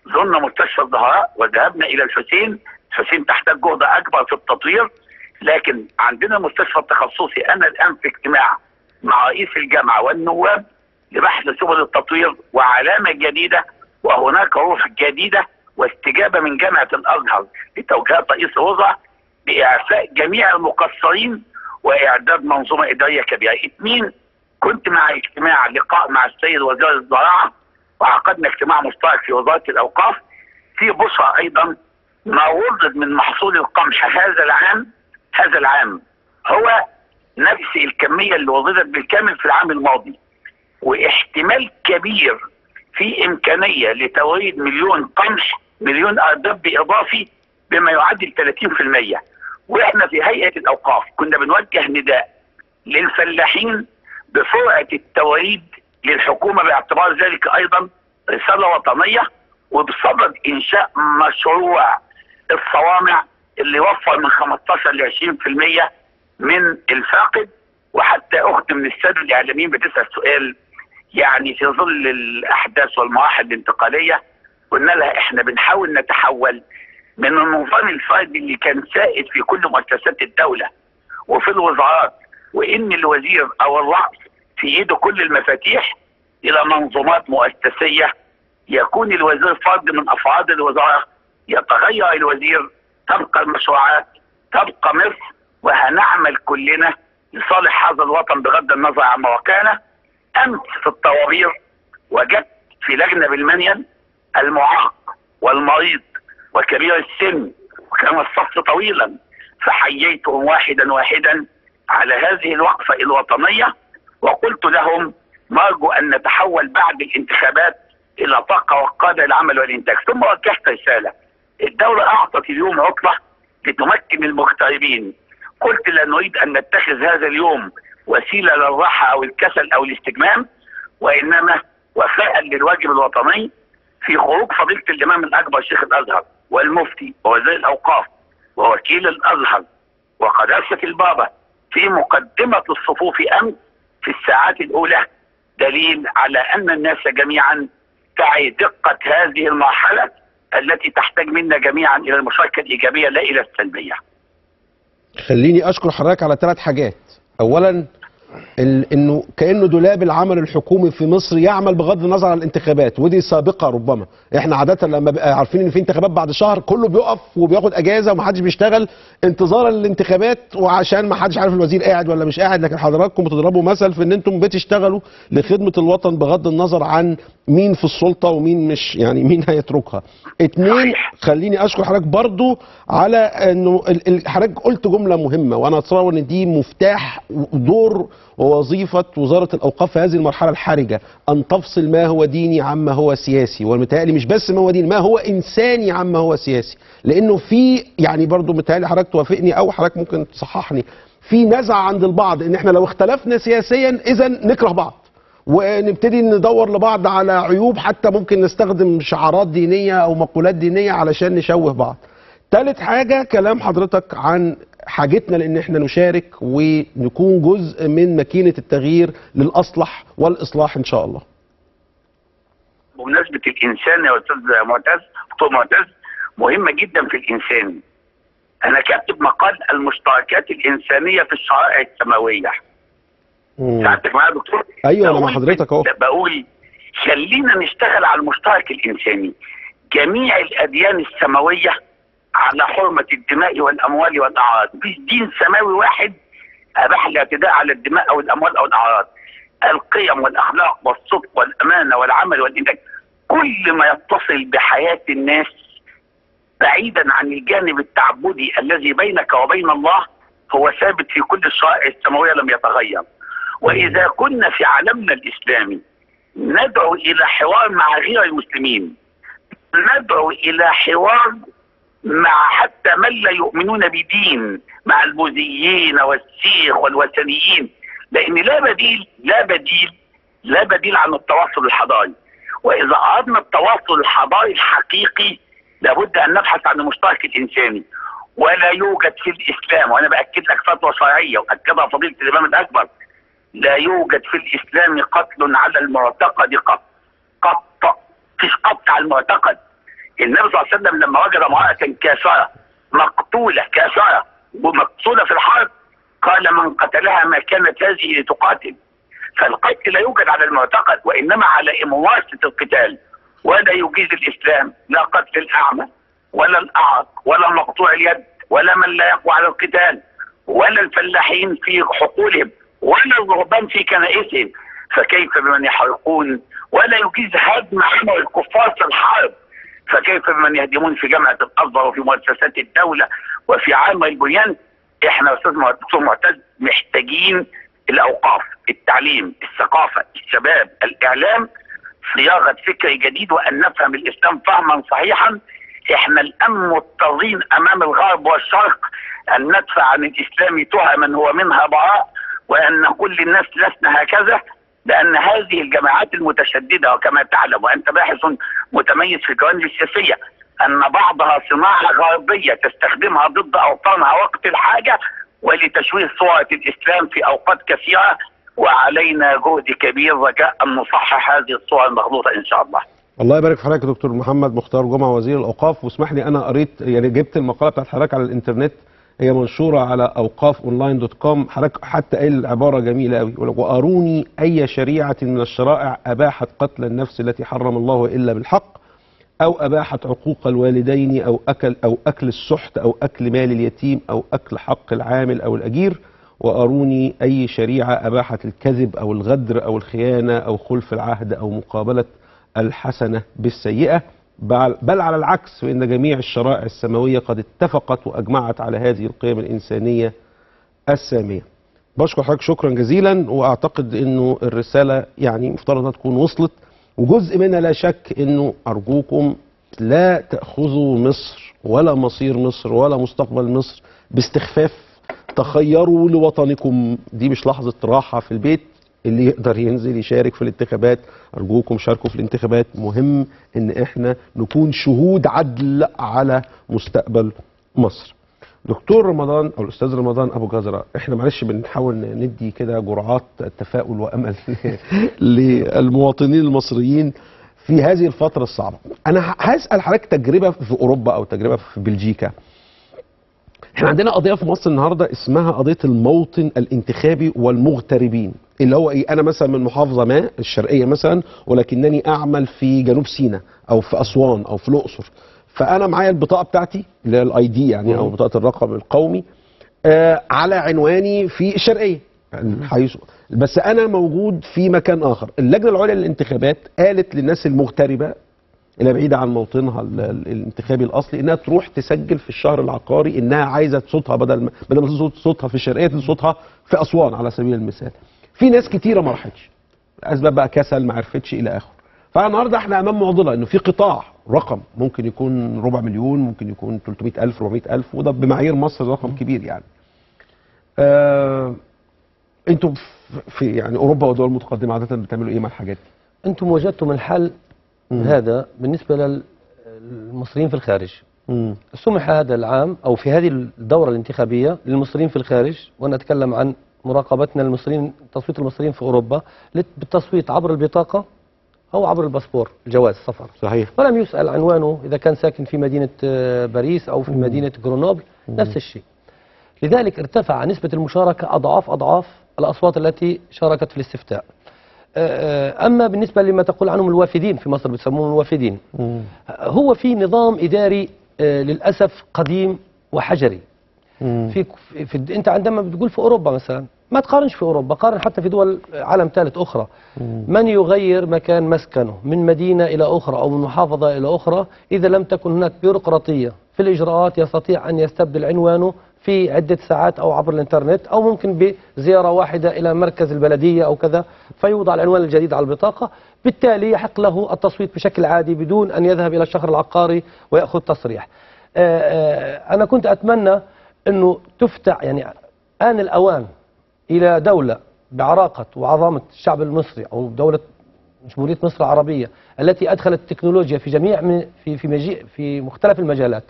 زرنا مستشفى الزهراء وذهبنا الى الحسين. الحسين تحتاج جهد اكبر في التطوير، لكن عندنا مستشفى التخصصي. انا الان في اجتماع مع رئيس الجامعة والنواب لبحث سبل التطوير وعلامة جديدة، وهناك روح جديدة واستجابه من جامعه الازهر لتوجيهات رئيس الوزراء باعفاء جميع المقصرين واعداد منظومة ادارية كبيرة. اثنين، كنت مع اجتماع لقاء مع السيد وزير الزراعة، وعقدنا اجتماع مشترك في وزارة الاوقاف في بشرى ايضا ما ورد من محصول القمح هذا العام هو نفس الكمية اللي وردت بالكامل في العام الماضي، واحتمال كبير في امكانية لتوريد مليون قمح، مليون اردب اضافي بما يعادل 30%. واحنا في هيئة الاوقاف كنا بنوجه نداء للفلاحين بسرعة التوريد للحكومة باعتبار ذلك ايضا رسالة وطنية، وبصدد انشاء مشروع الصوامع اللي وفر من 15 ل 20% من الفاقد. وحتى اخت من السادة الاعلاميين بتسال سؤال، يعني في ظل الاحداث والمراحل الانتقالية، قلنا لها احنا بنحاول نتحول من النظام الفردي اللي كان سائد في كل مؤسسات الدولة وفي الوزارات، وان الوزير او الرأس في ايده كل المفاتيح، الى منظومات مؤسسيه يكون الوزير فرد من افراد الوزارة، يتغير الوزير تبقى المشروعات، تبقى مصر، وهنعمل كلنا لصالح هذا الوطن بغض النظر عن مواقعنا. امس في الطوابير وجدت في لجنة بالمنيل المعاق والمريض وكبير السن، وكان الصف طويلا، فحييتهم واحدا واحدا على هذه الوقفة الوطنية، وقلت لهم نرجو ان نتحول بعد الانتخابات الى طاقة وقادة للعمل والانتاج. ثم وجهت رسالة، الدولة اعطت اليوم عطله لتمكن المغتربين، قلت لا نريد ان نتخذ هذا اليوم وسيلة للراحة او الكسل او الاستجمام، وانما وفاء للواجب الوطني في خروج فضيلة الامام الاكبر شيخ الازهر والمفتي ووزير الاوقاف ووكيل الازهر وقداسه البابا في مقدمه الصفوف امس في الساعات الاولى، دليل على ان الناس جميعا تعي دقه هذه المرحلة التي تحتاج منا جميعا الى المشاركة الايجابية لا الى السلبية. خليني اشكر حضرتك على 3 حاجات. اولا انه كانه دولاب العمل الحكومي في مصر يعمل بغض النظر عن الانتخابات، ودي سابقه ربما. احنا عادة لما بقى عارفين ان في انتخابات بعد شهر كله بيقف وبياخد اجازه ومحدش بيشتغل انتظارا للانتخابات، وعشان ما حدش عارف الوزير قاعد ولا مش قاعد. لكن حضراتكم بتضربوا مثل في ان انتم بتشتغلوا لخدمة الوطن بغض النظر عن مين في السلطة ومين مش، يعني مين هيتركها. 2، خليني اشكر حضرتك برضو على انه حضرتك قلت جملة مهمة، وانا اتصور ان دي مفتاح دور ووظيفة وزارة الاوقاف في هذه المرحلة الحرجة، ان تفصل ما هو ديني عما هو سياسي، ومتهيألي مش بس ما هو ديني، ما هو انساني عما هو سياسي، لانه في يعني برضو متهيألي حضرتك توافقني او حضرتك ممكن تصححني، في نزعة عند البعض ان احنا لو اختلفنا سياسيا اذا نكره بعض ونبتدي ندور لبعض على عيوب، حتى ممكن نستخدم شعارات دينية أو مقولات دينية علشان نشوه بعض. تالت حاجة، كلام حضرتك عن حاجتنا لأن احنا نشارك ونكون جزء من ماكينة التغيير للأصلح والإصلاح إن شاء الله. بمناسبة الإنسان يا أستاذ معتز، دكتور معتز، مهمة جدا في الإنسان. أنا كاتب مقال المشتركات الإنسانية في الشرائع السماوية. ساعتك معايا يا دكتور؟ ايوه انا مع حضرتك اهو. بقول خلينا نشتغل على المشترك الانساني. جميع الاديان السماوية على حرمه الدماء والاموال والاعراض، مفيش دين سماوي واحد اباح الاعتداء على الدماء او الاموال او الاعراض. القيم والاخلاق والصدق والامانة والعمل والانتاج، كل ما يتصل بحياة الناس بعيدا عن الجانب التعبدي الذي بينك وبين الله هو ثابت في كل الشرائع السماوية لم يتغير. وإذا كنا في عالمنا الإسلامي ندعو إلى حوار مع غير المسلمين، ندعو إلى حوار مع حتى من لا يؤمنون بدين، مع البوذيين والسيخ والوثنيين، لأن لا بديل لا بديل لا بديل عن التواصل الحضاري. وإذا أردنا التواصل الحضاري الحقيقي لابد أن نبحث عن المشترك الإنساني. ولا يوجد في الإسلام، وأنا بأكد لك فتوى شرعية وأكدها فضيلة الإمام الأكبر، لا يوجد في الإسلام قتل على المعتقد قط قط، فيش قتل على المعتقد. النبي صلى الله عليه وسلم لما وجد امرأة كافرة مقتولة، كافرة ومقتولة في الحرب، قال من قتلها ما كانت هذه لتقاتل. فالقتل لا يوجد على المعتقد، وإنما على ممارسة القتال. ولا يجيز الإسلام لا قتل الأعمى ولا الأعق ولا مقطوع اليد ولا من لا يقوى على القتال ولا الفلاحين في حقولهم ولا الرهبان في كنائسهم، فكيف بمن يحرقون؟ ولا يجيز هدم عمل الكفار في الحرب، فكيف بمن يهدمون في جامعة الأزهر وفي مؤسسات الدولة وفي عام البنيان؟ احنا يا استاذ دكتور معتز محتاجين الأوقاف، التعليم، الثقافة، الشباب، الإعلام، صياغة فكر جديد، وأن نفهم الإسلام فهما صحيحا. احنا الآن مضطرين أمام الغرب والشرق أن ندفع عن الإسلام تهما هو منها براء، وأن نقول للناس لسنا هكذا، لأن هذه الجماعات المتشددة، وكما تعلم وأنت باحث متميز في الجوانب السياسية، أن بعضها صناعة غربية تستخدمها ضد أوطانها وقت الحاجة ولتشويه صورة الإسلام في أوقات كثيرة. وعلينا جهد كبير رجاء أن نصحح هذه الصور المغلوطة إن شاء الله. الله يبارك في حضرتك يا دكتور محمد مختار جمعة وزير الأوقاف. واسمح لي، أنا قريت يعني جبت المقالة بتاعت حضرتك على الإنترنت، هي منشورة على أوقاف online dot com. حضرتك حتى قايل عبارة جميلة قوي، وأروني أي شريعة من الشرائع أباحت قتل النفس التي حرم الله إلا بالحق، أو أباحت عقوق الوالدين، أو أكل السحت، أو أكل مال اليتيم، أو أكل حق العامل أو الأجير. وأروني أي شريعة أباحت الكذب أو الغدر أو الخيانة أو خلف العهد أو مقابلة الحسنة بالسيئة، بل على العكس، فإن جميع الشرائع السماوية قد اتفقت وأجمعت على هذه القيم الإنسانية السامية. بشكر حضرتك شكرا جزيلا، وأعتقد أنه الرسالة يعني مفترض أنها تكون وصلت، وجزء منها لا شك أنه أرجوكم لا تأخذوا مصر ولا مصير مصر ولا مستقبل مصر باستخفاف. تخيروا لوطنكم، دي مش لحظة راحة في البيت. اللي يقدر ينزل يشارك في الانتخابات أرجوكم شاركوا في الانتخابات. مهم إن إحنا نكون شهود عدل على مستقبل مصر. دكتور رمضان أو الأستاذ رمضان أبو جزرة، إحنا معلش بنحاول ندي كده جرعات تفاؤل وأمل للمواطنين المصريين في هذه الفترة الصعبة. أنا هسأل حضرتك تجربة في أوروبا أو تجربة في بلجيكا. احنا عندنا قضية في مصر النهاردة اسمها قضية الموطن الانتخابي والمغتربين، اللي هو ايه؟ انا مثلا من محافظة ما الشرقية مثلا، ولكنني اعمل في جنوب سيناء او في اسوان او في الاقصر، فانا معايا البطاقة بتاعتي اللي هي ال ID يعني، او بطاقة الرقم القومي، على عنواني في الشرقية. حيث بس انا موجود في مكان اخر. اللجنة العليا للانتخابات قالت للناس المغتربه اللي بعيدة عن موطنها الانتخابي الاصلي انها تروح تسجل في الشهر العقاري انها عايزه صوتها، بدل ما صوتها في الشرقية صوتها في اسوان على سبيل المثال. في ناس كتيرة ما راحتش، اسباب بقى كسل، ما عرفتش، الى اخره. فالنهارده احنا امام معضلة، انه في قطاع رقم ممكن يكون ربع مليون، ممكن يكون 300,000 400,000، وده بمعايير مصر رقم كبير يعني. انتم في يعني اوروبا ودول متقدمة عادة بتعملوا ايه مع الحاجات دي؟ انتم وجدتم الحل هذا بالنسبة للمصريين في الخارج. سمح هذا العام او في هذه الدورة الانتخابية للمصريين في الخارج، وانا اتكلم عن مراقبتنا للمصريين، تصويت المصريين في اوروبا بالتصويت عبر البطاقة او عبر الباسبور، الجواز السفر. صحيح. ولم يسأل عنوانه اذا كان ساكن في مدينة باريس او في مدينة غرونوبل، نفس الشيء. لذلك ارتفع نسبه المشاركة اضعاف اضعاف الاصوات التي شاركت في الاستفتاء. اما بالنسبة لما تقول عنهم الوافدين في مصر، بتسموهم الوافدين، هو في نظام اداري للاسف قديم وحجري. في انت عندما بتقول في اوروبا مثلا، ما تقارنش في اوروبا، قارن حتى في دول عالم ثالث اخرى. من يغير مكان مسكنه من مدينة الى اخرى او من محافظة الى اخرى، اذا لم تكن هناك بيروقراطيه في الاجراءات يستطيع ان يستبدل عنوانه في عده ساعات او عبر الانترنت، او ممكن بزيارة واحدة الى مركز البلدية او كذا، فيوضع العنوان الجديد على البطاقة، بالتالي يحق له التصويت بشكل عادي بدون ان يذهب الى الشهر العقاري وياخذ تصريح. انا كنت اتمنى انه تفتح، يعني آن الأوان إلى دولة بعراقة وعظمة الشعب المصري، أو دولة جمهورية مصر العربية التي أدخلت التكنولوجيا في جميع في في في مختلف المجالات.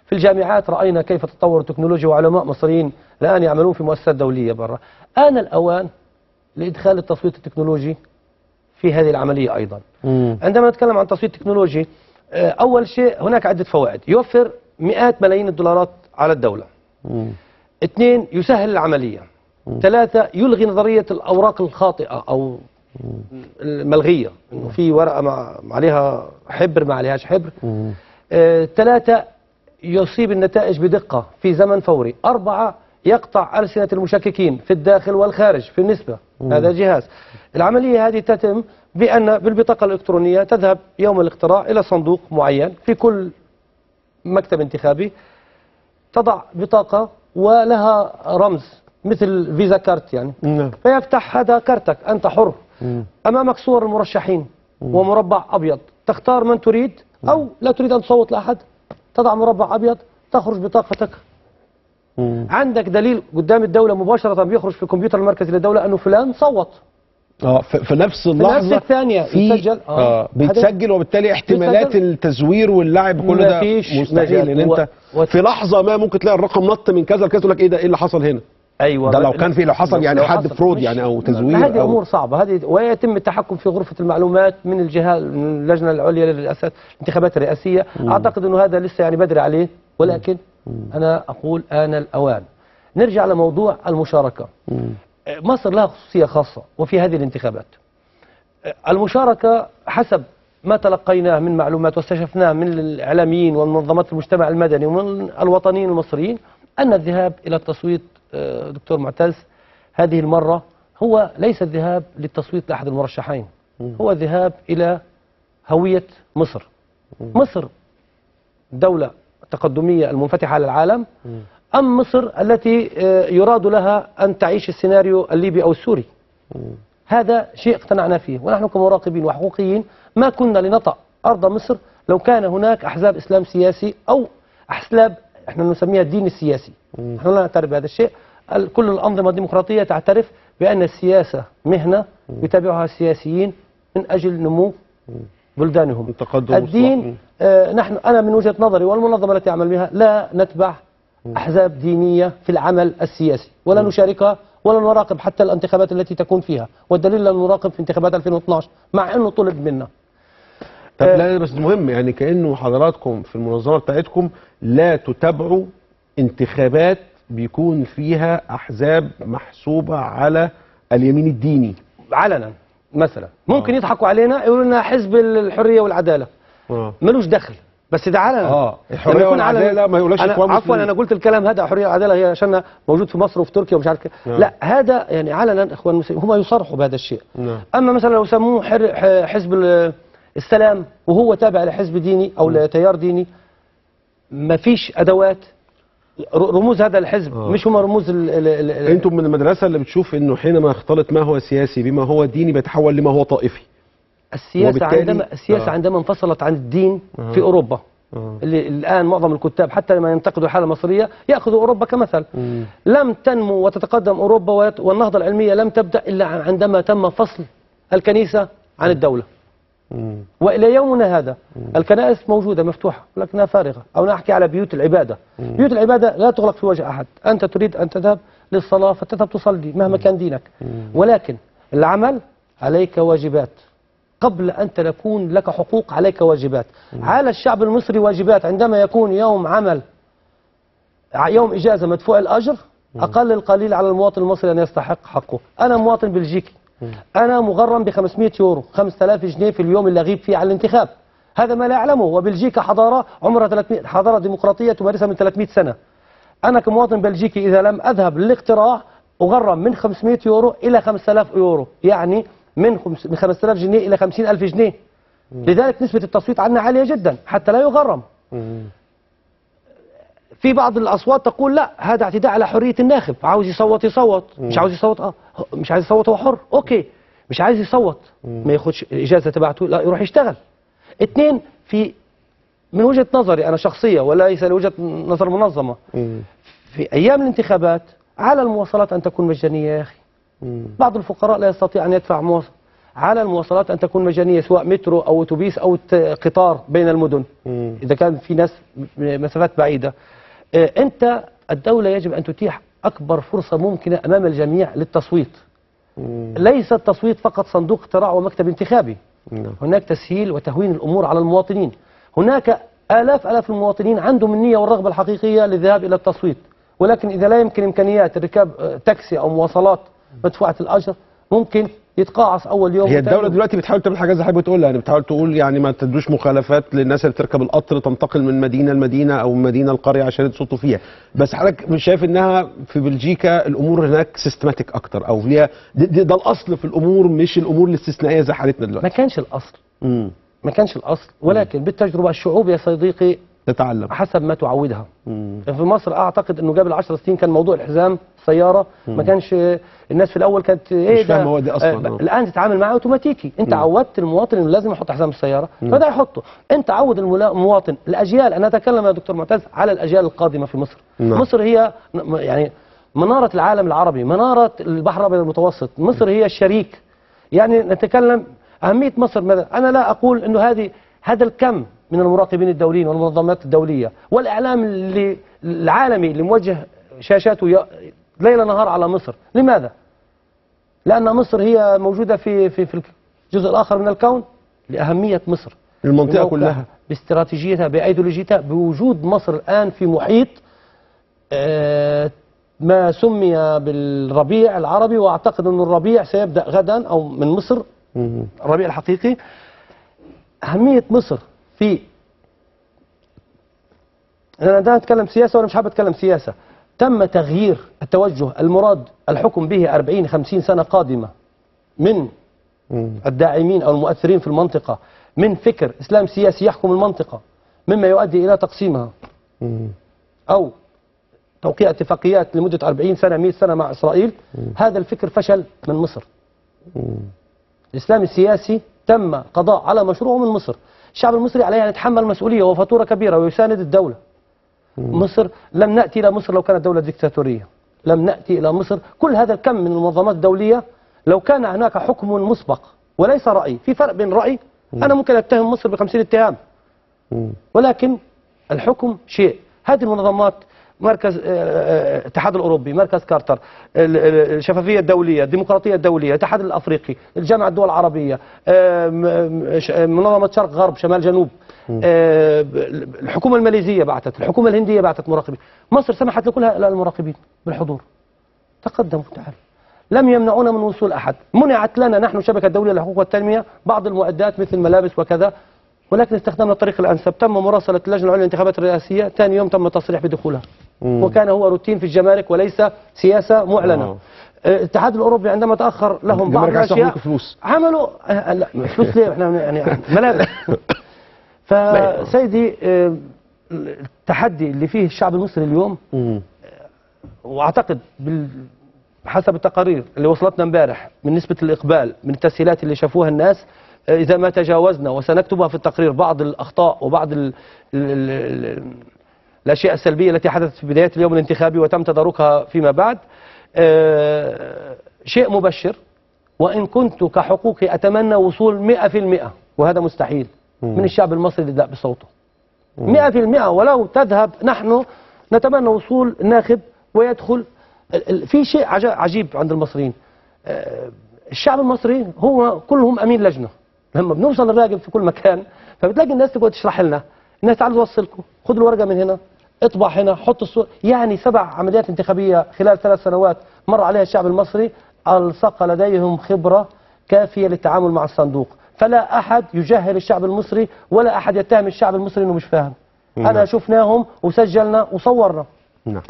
في الجامعات رأينا كيف تطور التكنولوجيا، وعلماء مصريين الآن يعملون في مؤسسات دولية برا. آن الأوان لإدخال التصويت التكنولوجي في هذه العملية أيضا. عندما نتكلم عن تصويت تكنولوجي، أول شيء هناك عدة فوائد، يوفر مئات ملايين الدولارات على الدولة. 2، يسهل العملية. 3، يلغي نظرية الأوراق الخاطئة أو الملغية، إنه في ورقة مع عليها حبر ما عليهاش حبر. 3، يصيب النتائج بدقة في زمن فوري. 4، يقطع ألسنة المشككين في الداخل والخارج في النسبة. هذا جهاز. العملية هذه تتم بأن بالبطاقة الإلكترونية تذهب يوم الاقتراع إلى صندوق معين في كل مكتب انتخابي، تضع بطاقة ولها رمز مثل فيزا كارت يعني. فيفتح هذا كارتك، أنت حر. أمامك صور المرشحين ومربع أبيض، تختار من تريد أو لا تريد أن تصوت لأحد، تضع مربع أبيض، تخرج بطاقتك. عندك دليل قدام الدولة مباشرة، بيخرج في الكمبيوتر المركزي للدولة أنه فلان صوت. في نفس اللحظة، في نفس الثانية يسجل. بيتسجل، وبالتالي احتمالات التزوير واللعب كل ده مستحيل، لان انت في لحظة ما ممكن تلاقي الرقم نط من كذا لكذا، تقول لك ايه ده، ايه اللي حصل هنا؟ ايوه، ده لو كان في، لو حصل يعني حد fraud يعني او تزوير. هذه امور صعبة هذه، ويتم التحكم في غرفة المعلومات من الجهة، من اللجنة العليا للرئاسات الانتخابات الرئاسية. اعتقد انه هذا لسه يعني بدري عليه، ولكن انا اقول آن الاوان. نرجع لموضوع المشاركة. مصر لها خصوصية خاصة، وفي هذه الانتخابات المشاركة حسب ما تلقيناه من معلومات واستشفناه من الإعلاميين ومنظمات المجتمع المدني ومن الوطنيين المصريين، أن الذهاب إلى التصويت دكتور معتز هذه المرة هو ليس الذهاب للتصويت لأحد المرشحين، هو الذهاب إلى هوية مصر. مصر دولة التقدمية المنفتحة على العالم، أم مصر التي يراد لها أن تعيش السيناريو الليبي أو السوري؟ هذا شيء اقتنعنا فيه، ونحن كمراقبين وحقوقيين ما كنا لنطأ أرض مصر لو كان هناك أحزاب إسلام سياسي أو أحزاب احنا نسميها الدين السياسي. نحن لا نعترف بهذا الشيء. كل الأنظمة الديمقراطية تعترف بأن السياسة مهنة يتابعها السياسيين من أجل نمو بلدانهم. الدين نحن، أنا من وجهة نظري والمنظمة التي أعمل بها، لا نتبع أحزاب دينية في العمل السياسي، ولا نشاركها ولا نراقب حتى الانتخابات التي تكون فيها، والدليل لا نراقب في انتخابات 2012 مع أنه طلب منا. طب لا بس مهم، يعني كأنه حضراتكم في المنظمة بتاعتكم لا تتابعوا انتخابات بيكون فيها أحزاب محسوبة على اليمين الديني علنا مثلا. ممكن يضحكوا علينا يقولوا لنا حزب الحرية والعدالة ملوش دخل. بس ده علنا. الحرية والعدالة ما يقولش اخوان مسلمين. عفوا انا قلت الكلام هذا، حرية والعدالة هي عشان موجود في مصر وفي تركيا ومش عارف كده. لا هذا يعني علنا اخوان مسلمين هم يصرحوا بهذا الشيء. اما مثلا لو سموه حزب السلام وهو تابع لحزب ديني او لتيار ديني، ما فيش ادوات رموز هذا الحزب. مش هم رموز انتم من المدرسة اللي بتشوف انه حينما يختلط ما هو سياسي بما هو ديني بيتحول لما هو طائفي. السياسة عندما السياسة عندما انفصلت عن الدين في أوروبا، اللي الآن معظم الكتاب حتى لما ينتقدوا الحالة المصرية يأخذوا أوروبا كمثل. لم تنمو وتتقدم أوروبا والنهضة العلمية لم تبدأ إلا عندما تم فصل الكنيسة عن الدولة. وإلى يومنا هذا الكنائس موجودة مفتوحة ولكنها فارغة. أو نحكي على بيوت العبادة. بيوت العبادة لا تغلق في وجه أحد، أنت تريد أن تذهب للصلاة فتذهب تصلي مهما كان دينك، ولكن العمل عليك واجبات. قبل أن تكون لك حقوق عليك واجبات. على الشعب المصري واجبات. عندما يكون يوم عمل، يوم إجازة مدفوع الأجر، أقل القليل على المواطن المصري أن يستحق حقه. أنا مواطن بلجيكي، أنا مغرم ب 500 يورو، 5000 جنيه في اليوم اللي أغيب فيه على الانتخاب. هذا ما لا أعلمه. وبلجيكا حضارة عمرها 300، حضارة ديمقراطية تمارسها من 300 سنة. أنا كمواطن بلجيكي إذا لم أذهب للاقتراع أغرم من 500 يورو إلى 5000 يورو، يعني من 5000 جنيه إلى 50000 جنيه. لذلك نسبة التصويت عندنا عالية جدا حتى لا يغرم. في بعض الأصوات تقول لا، هذا اعتداء على حرية الناخب، عاوز يصوت يصوت، مش عاوز يصوت مش عايز يصوت هو حر، okay، مش عايز يصوت ما ياخدش الإجازة تبعته، لا يروح يشتغل. اثنين، في من وجهة نظري أنا شخصية وليس لوجهة نظر منظمة، في أيام الانتخابات على المواصلات أن تكون مجانية يا أخي. بعض الفقراء لا يستطيع أن يدفع مواصلات. على المواصلات أن تكون مجانية، سواء مترو أو أتوبيس أو قطار بين المدن، إذا كان في ناس مسافات بعيدة. أنت الدولة يجب أن تتيح أكبر فرصة ممكنة أمام الجميع للتصويت. ليس التصويت فقط صندوق اقتراع ومكتب انتخابي. هناك تسهيل وتهوين الأمور على المواطنين. هناك آلاف المواطنين عندهم النية والرغبة الحقيقية للذهاب إلى التصويت، ولكن إذا لا يمكن إمكانيات ركاب تاكسي أو مواصلات مدفوعة الأجر ممكن يتقاعس أول يوم. هي الدولة دلوقتي بتحاول تعمل حاجة زي حضرتك بتقولها، يعني بتحاول تقول يعني ما تدوش مخالفات للناس اللي بتركب القطر تنتقل من مدينة لمدينة أو من مدينة لقرية عشان يتصوتوا فيها. بس حضرتك مش شايف إنها في بلجيكا الأمور هناك systematic أكتر، أو ليها ده الأصل في الأمور، مش الأمور الاستثنائية زي حالتنا دلوقتي؟ ما كانش الأصل. ما كانش الأصل، ولكن بالتجربة الشعوب يا صديقي تتعلم حسب ما تعودها. في مصر اعتقد انه قبل 10 سنين كان موضوع الحزام السيارة ما كانش الناس في الاول كانت ايه مش فاهمه هو دي اصلا. الان تتعامل معاه اوتوماتيكي. انت عودت المواطن انه لازم يحط حزام السيارة فده يحطه. انت عود المواطن، الاجيال. انا اتكلم يا دكتور معتز على الاجيال القادمة في مصر. مصر هي يعني منارة العالم العربي، منارة البحر الابيض المتوسط. مصر هي الشريك. يعني نتكلم اهمية مصر ماذا؟ انا لا اقول انه هذا الكم من المراقبين الدوليين والمنظمات الدولية والإعلام اللي العالمي اللي موجه شاشاته ليل نهار على مصر. لماذا؟ لأن مصر هي موجودة في في في الجزء الآخر من الكون، لأهمية مصر، المنطقة كلها، باستراتيجيتها، بأيديولوجيتها، بوجود مصر الآن في محيط ما سمي بالربيع العربي. وأعتقد أن الربيع سيبدأ غدا أو من مصر، الربيع الحقيقي. أهمية مصر في، أنا ده أتكلم سياسة وأنا مش حابب أتكلم سياسة. تم تغيير التوجه المراد الحكم به 40-50 سنة قادمة من الداعمين أو المؤثرين في المنطقة، من فكر إسلام سياسي يحكم المنطقة، مما يؤدي إلى تقسيمها أو توقيع اتفاقيات لمدة 40 سنة 100 سنة مع إسرائيل. هذا الفكر فشل من مصر. الإسلام السياسي تم قضاء على مشروعه من مصر. الشعب المصري عليه أن يتحمل مسؤولية وفاتورة كبيرة ويساند الدولة. مصر لم نأتي إلى مصر لو كانت دولة ديكتاتورية، لم نأتي إلى مصر كل هذا الكم من المنظمات الدولية لو كان هناك حكم مسبق وليس رأي. في فرق بين رأي، أنا ممكن أتهم مصر ب50 اتهام، ولكن الحكم شيء. هذه المنظمات، مركز الاتحاد الأوروبي، مركز كارتر، الشفافية الدولية، الديمقراطية الدولية، الاتحاد الأفريقي، الجامعة الدول العربية، منظمة شرق غرب شمال جنوب، الحكومة الماليزية بعثت، الحكومة الهندية بعثت مراقبين. مصر سمحت لكل هؤلاء المراقبين بالحضور. تقدموا تعالوا، لم يمنعونا من وصول أحد. منعت لنا نحن شبكة دولية للحقوق والتنمية بعض المعدات مثل الملابس وكذا، ولكن استخدمنا الطريق الأنسب. تم مراسلة اللجنة العليا للانتخابات الرئاسية، ثاني يوم تم التصريح بدخولها. وكان هو روتين في الجمارك وليس سياسة معلنة. الاتحاد الأوروبي عندما تأخر لهم بعض الأشياء عملوا لا فلوس ليه، احنا يعني ملابس. فسيدي التحدي اللي فيه الشعب المصري اليوم، واعتقد حسب التقارير اللي وصلتنا امبارح من نسبة الإقبال، من التسهيلات اللي شافوها الناس، إذا ما تجاوزنا وسنكتبها في التقرير بعض الأخطاء وبعض ال ال ال الأشياء السلبية التي حدثت في بداية اليوم الانتخابي وتم تداركها فيما بعد، شيء مبشر. وإن كنت كحقوقي أتمنى وصول 100%، وهذا مستحيل من الشعب المصري للإدلاء بصوته 100%، ولو تذهب نحن نتمنى وصول الناخب ويدخل. في شيء عجيب عند المصريين، الشعب المصري هو كلهم أمين لجنة. لما بنوصل نراقب في كل مكان فبتلاقي الناس تقعد تشرح لنا، الناس تعالوا توصلكم، خذوا الورقة من هنا، اطبع هنا، حط الصور. يعني 7 عمليات انتخابية خلال 3 سنوات مر عليها الشعب المصري، ألصق لديهم خبرة كافية للتعامل مع الصندوق. فلا أحد يجهل الشعب المصري ولا أحد يتهم الشعب المصري أنه مش فاهم. أنا شفناهم وسجلنا وصورنا. نعم.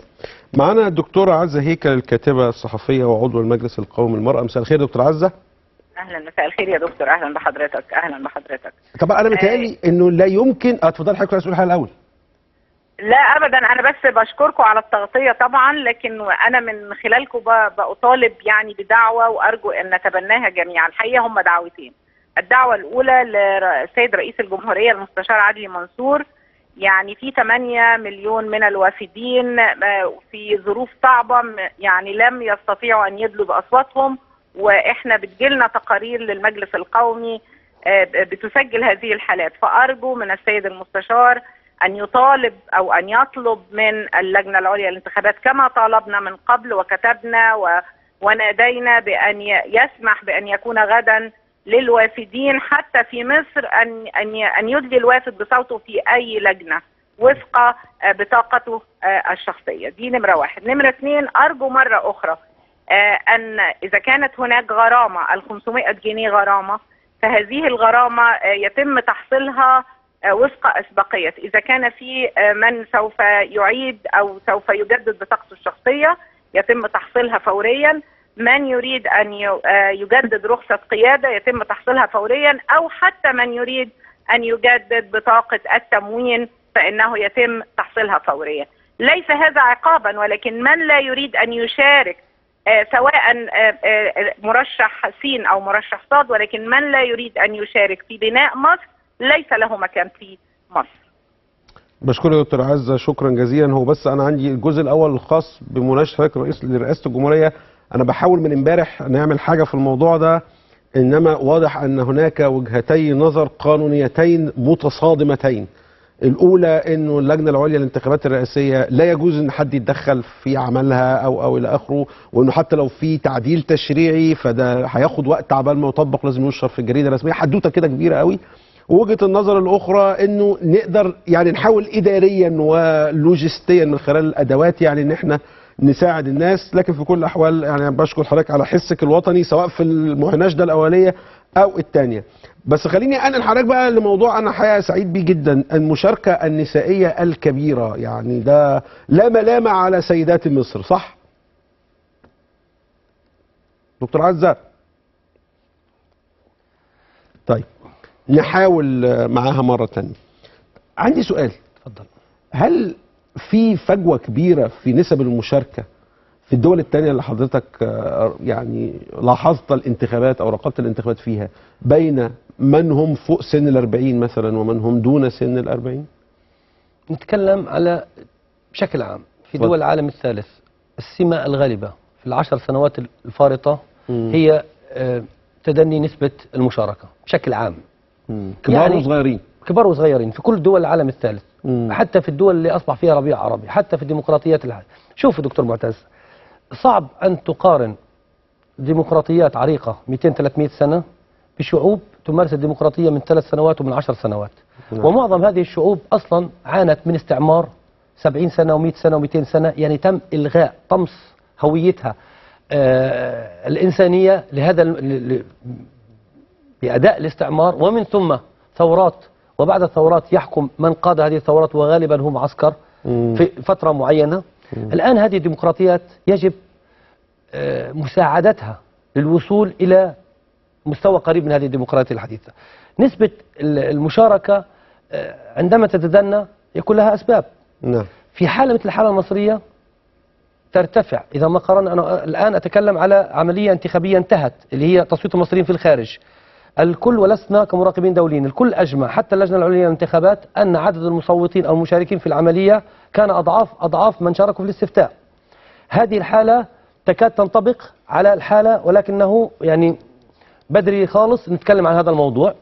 معنا الدكتورة عزة هيكل، الكاتبة الصحفية وعضو المجلس القومي للمرأة. مساء الخير دكتور عزة. أهلا، مساء الخير يا دكتور. أهلا بحضرتك. أهلا بحضرتك. طبعا أنا متهيألي إنه لا يمكن. اتفضل حضرتك، عايز تقول حاجة الأول. لا أبدا، أنا بس بشكركم على التغطية طبعا، لكن أنا من خلالكم بطالب يعني بدعوة وأرجو أن نتبناها جميعا. الحقيقة هم دعوتين. الدعوة الأولى للسيد رئيس الجمهورية المستشار عدلي منصور، يعني في 8 مليون من الوافدين في ظروف صعبة، يعني لم يستطيعوا أن يدلوا بأصواتهم، وإحنا بتجيلنا تقارير للمجلس القومي بتسجل هذه الحالات. فأرجو من السيد المستشار أن يطالب أو أن يطلب من اللجنة العليا للانتخابات كما طالبنا من قبل وكتبنا ونادينا بأن يسمح بأن يكون غدا للوافدين حتى في مصر أن يدلي الوافد بصوته في أي لجنة وفق بطاقته الشخصية. دي نمرة واحد. نمرة اثنين، أرجو مرة أخرى أن إذا كانت هناك غرامة 500 جنيه غرامة، فهذه الغرامة يتم تحصيلها وفق أسبقية. إذا كان في من سوف يعيد أو سوف يجدد بطاقته الشخصية يتم تحصيلها فوريا، من يريد أن يجدد رخصة قيادة يتم تحصيلها فوريا، أو حتى من يريد أن يجدد بطاقة التموين فإنه يتم تحصيلها فوريا. ليس هذا عقابا، ولكن من لا يريد أن يشارك سواء مرشح سين أو مرشح صاد، ولكن من لا يريد أن يشارك في بناء مصر ليس له مكان في مصر. بشكرك يا دكتور عزة، شكرا جزيلا. هو بس أنا عندي الجزء الأول الخاص بمناقشة حضرتك رئيس لرئاسة الجمهورية. أنا بحاول من امبارح نعمل حاجة في الموضوع ده، إنما واضح أن هناك وجهتي نظر قانونيتين متصادمتين. الأولى إنه اللجنة العليا للانتخابات الرئاسية لا يجوز إن حد يتدخل في عملها أو إلى آخره، وإنه حتى لو في تعديل تشريعي فده هياخد وقت عبال ما يطبق، لازم ينشر في الجريدة الرسمية، حدوتة كده كبيرة قوي. ووجهة النظر الأخرى إنه نقدر يعني نحاول إداريا ولوجستيا من خلال الأدوات يعني إن إحنا نساعد الناس. لكن في كل الأحوال يعني بشكر حضرتك على حسك الوطني سواء في المناشدة الأولية أو الثانية. بس خليني أنقل حضرتك بقى لموضوع أنا حقيقة سعيد بيه جدا، المشاركة النسائية الكبيرة. يعني ده لا ملامة على سيدات مصر، صح؟ دكتور عزة؟ طيب نحاول معاها مرة تانية. عندي سؤال. اتفضل. هل في فجوة كبيرة في نسب المشاركة في الدول التانية اللي حضرتك يعني لاحظت الانتخابات أو راقبت الانتخابات فيها بين من هم فوق سن 40 مثلا ومن هم دون سن 40؟ نتكلم على بشكل عام في دول العالم الثالث السمة الغالبة في ال10 سنوات الفارطة هي تدني نسبة المشاركة بشكل عام. كبار يعني وصغيرين، كبار وصغيرين في كل دول العالم الثالث، حتى في الدول اللي أصبح فيها ربيع عربي، حتى في الديمقراطيات الحالية. شوف دكتور معتز، صعب أن تقارن ديمقراطيات عريقة 200-300 سنة بشعوب تمارس الديمقراطية من 3 سنوات ومن 10 سنوات. ومعظم هذه الشعوب أصلا عانت من استعمار 70 سنة و100 سنة و200 سنة، يعني تم إلغاء طمس هويتها الإنسانية لهذا بأداء الاستعمار، ومن ثم ثورات وبعد الثورات يحكم من قاد هذه الثورات وغالبا هم عسكر في فترة معينة. الآن هذه الديمقراطيات يجب مساعدتها للوصول إلى مستوى قريب من هذه الديمقراطية الحديثة. نسبة المشاركة عندما تتدنى يكون لها أسباب. نعم. في حالة مثل الحالة المصرية ترتفع. إذا ما قارنا، أنا الآن أتكلم على عملية انتخابية انتهت اللي هي تصويت المصريين في الخارج. الكل، ولسنا كمراقبين دوليين، الكل أجمع حتى اللجنة العليا للانتخابات أن عدد المصوتين أو المشاركين في العملية كان أضعاف أضعاف من شاركوا في الاستفتاء. هذه الحالة تكاد تنطبق على الحالة، ولكنه يعني بدري خالص نتكلم عن هذا الموضوع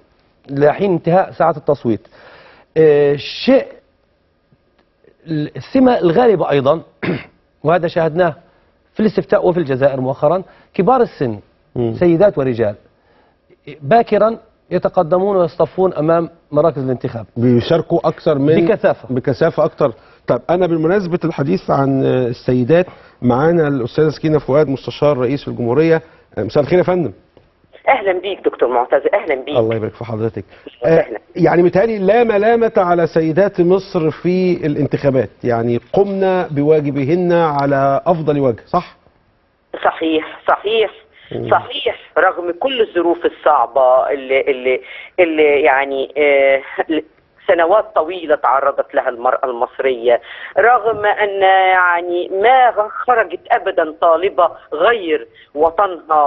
لحين انتهاء ساعة التصويت. الشيء السمة الغالبة أيضا وهذا شاهدناه في الاستفتاء وفي الجزائر مؤخرا، كبار السن سيدات ورجال باكرا يتقدمون ويصطفون أمام مراكز الانتخاب، بيشاركوا أكثر من بكثافة أكثر. طب أنا بالمناسبة الحديث عن السيدات معانا الأستاذة سكينة فؤاد مستشار رئيس الجمهورية. مساء الخير يا فندم. أهلا بيك دكتور معتز، أهلا بيك. الله يبارك في حضرتك. يعني متهيألي لا ملامة على سيدات مصر في الانتخابات، يعني قمنا بواجبهن على أفضل وجه، صح؟ صحيح صحيح صحيح، رغم كل الظروف الصعبة اللي يعني سنوات طويلة تعرضت لها المرأة المصرية، رغم أن يعني ما خرجت أبدا طالبة غير وطنها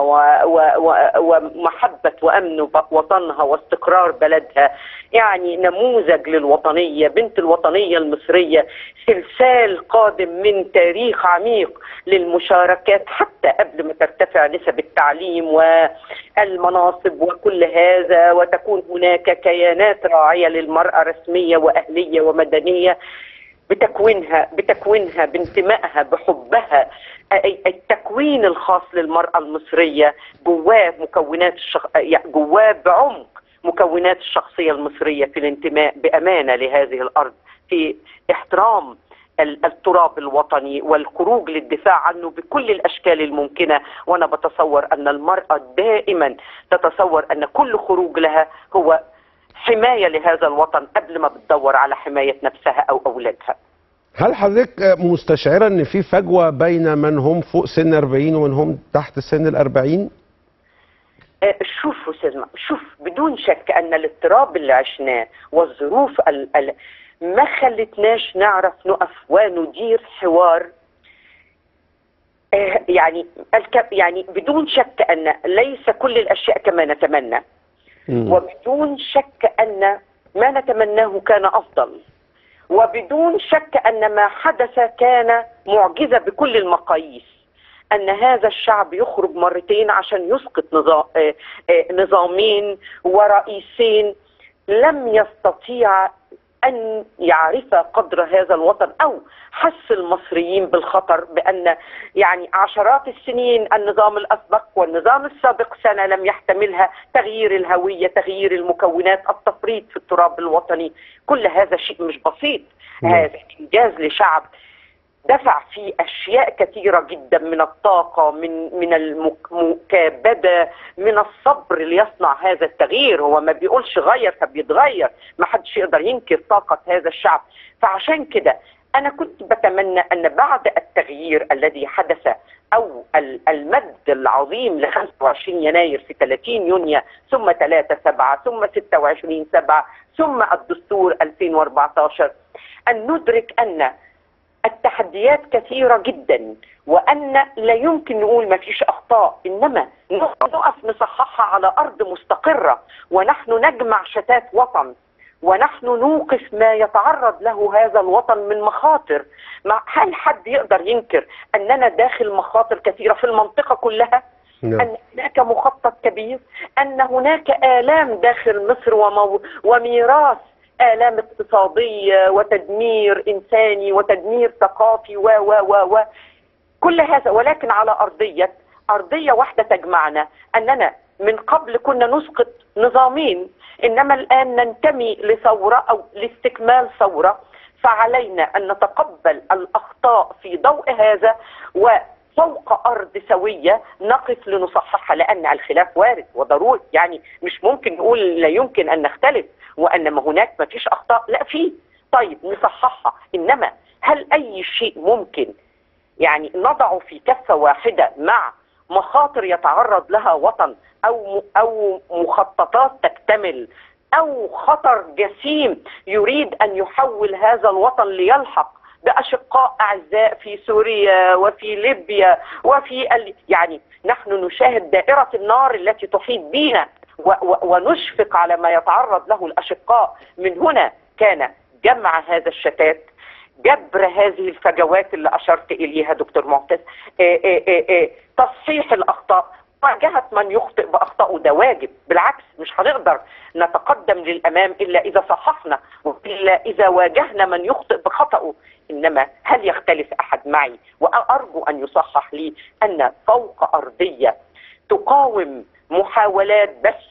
ومحبة وأمن وطنها واستقرار بلدها، يعني نموذج للوطنية، بنت الوطنية المصرية، سلسال قادم من تاريخ عميق للمشاركات حتى قبل ما ترتفع نسب التعليم والمناصب وكل هذا، وتكون هناك كيانات راعية للمرأة رسمية وأهلية ومدنية بتكوينها بانتمائها بحبها. التكوين الخاص للمرأة المصرية جواه مكونات جواه بعمق مكونات الشخصية المصرية في الانتماء بأمانة لهذه الأرض، في احترام التراب الوطني والخروج للدفاع عنه بكل الأشكال الممكنة. وأنا بتصور أن المرأة دائما تتصور أن كل خروج لها هو حماية لهذا الوطن قبل ما بتدور على حماية نفسها أو أولادها. هل حضرتك مستشعرة أن في فجوة بين من هم فوق سن 40 ومن هم تحت سن 40؟ شوف أستاذ، شوف بدون شك أن الاضطراب اللي عشناه والظروف ما خلتناش نعرف نقف وندير حوار، يعني بدون شك أن ليس كل الأشياء كما نتمنى، وبدون شك أن ما نتمناه كان أفضل، وبدون شك أن ما حدث كان معجزة بكل المقاييس، أن هذا الشعب يخرج مرتين عشان يسقط نظامين ورئيسين لم يستطيع أن يعرف قدر هذا الوطن أو حس المصريين بالخطر، بأن يعني عشرات السنين النظام الأسبق والنظام السابق سنة لم يحتملها، تغيير الهوية، تغيير المكونات، التفريط في التراب الوطني، كل هذا شيء مش بسيط. هذا إنجاز لشعب دفع فيه أشياء كثيرة جدا من الطاقة، من المكابدة، من الصبر ليصنع هذا التغيير. هو ما بيقولش غير فبيتغير، ما حدش يقدر ينكر طاقة هذا الشعب. فعشان كده أنا كنت بتمنى أن بعد التغيير الذي حدث أو المد العظيم ل 25 يناير في 30 يونيو ثم 3/7 ثم 26/7 ثم الدستور 2014، أن ندرك أن التحديات كثيرة جدا، وأن لا يمكن نقول ما فيش أخطاء، إنما نقف نصححها على أرض مستقرة، ونحن نجمع شتات وطن، ونحن نوقف ما يتعرض له هذا الوطن من مخاطر. هل حد يقدر ينكر أننا داخل مخاطر كثيرة في المنطقة كلها؟ أن هناك مخطط كبير، أن هناك آلام داخل مصر وميراث آلام اقتصادية وتدمير إنساني وتدمير ثقافي و و و و كل هذا، ولكن على أرضية واحدة تجمعنا، أننا من قبل كنا نسقط نظامين، إنما الآن ننتمي لثورة أو لاستكمال ثورة، فعلينا أن نتقبل الأخطاء في ضوء هذا، وفرصة فوق أرض سوية نقف لنصححها، لأن الخلاف وارد وضروري. يعني مش ممكن نقول لا يمكن أن نختلف وأن ما هناك ما فيش أخطاء، لا فيه، طيب نصححها. إنما هل أي شيء ممكن يعني نضعه في كفة واحدة مع مخاطر يتعرض لها وطن أو مخططات تكتمل أو خطر جسيم يريد أن يحول هذا الوطن ليلحق بأشقاء أعزاء في سوريا وفي ليبيا وفي يعني نحن نشاهد دائرة النار التي تحيط بنا ونشفق على ما يتعرض له الأشقاء. من هنا كان جمع هذا الشتات، جبر هذه الفجوات اللي أشرت إليها دكتور معتز، تصحيح الأخطاء، مواجهة من يخطئ بأخطائه، ده واجب. بالعكس مش هنقدر نتقدم للأمام إلا إذا صححنا وإلا إذا واجهنا من يخطئ بخطأه. إنما هل يختلف أحد معي، وأرجو أن يصحح لي، أن فوق أرضية تقاوم محاولات بس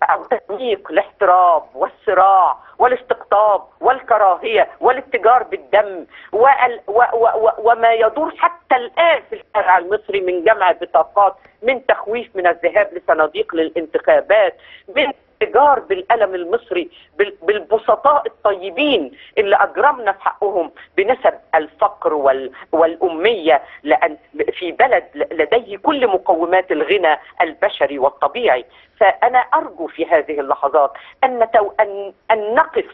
أو تنميق الاحتراب والصراع والاستقطاب والكراهية والاتجار بالدم وما يدور حتى الآن في الشارع المصري من جمع بطاقات، من تخويف من الذهاب لصناديق للانتخابات، من اتجار بالألم المصري، بالبسطاء الطيبين اللي أجرمنا في حقهم بنسب الفقر والأمية، لأن في بلد لديه كل مقومات الغنى البشري والطبيعي. فأنا أرجو في هذه اللحظات أن نقف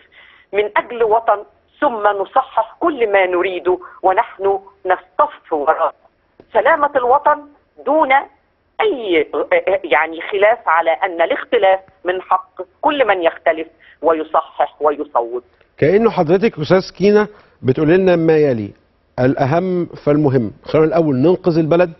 من أجل وطن، ثم نصحح كل ما نريده ونحن نصطف وراء سلامة الوطن دون أي يعني خلاف، على أن الاختلاف من حق كل من يختلف ويصحح ويصوب. كأنه حضرتك أستاذ سكينة بتقول لنا ما يلي: الأهم فالمهم. خلينا الأول ننقذ البلد،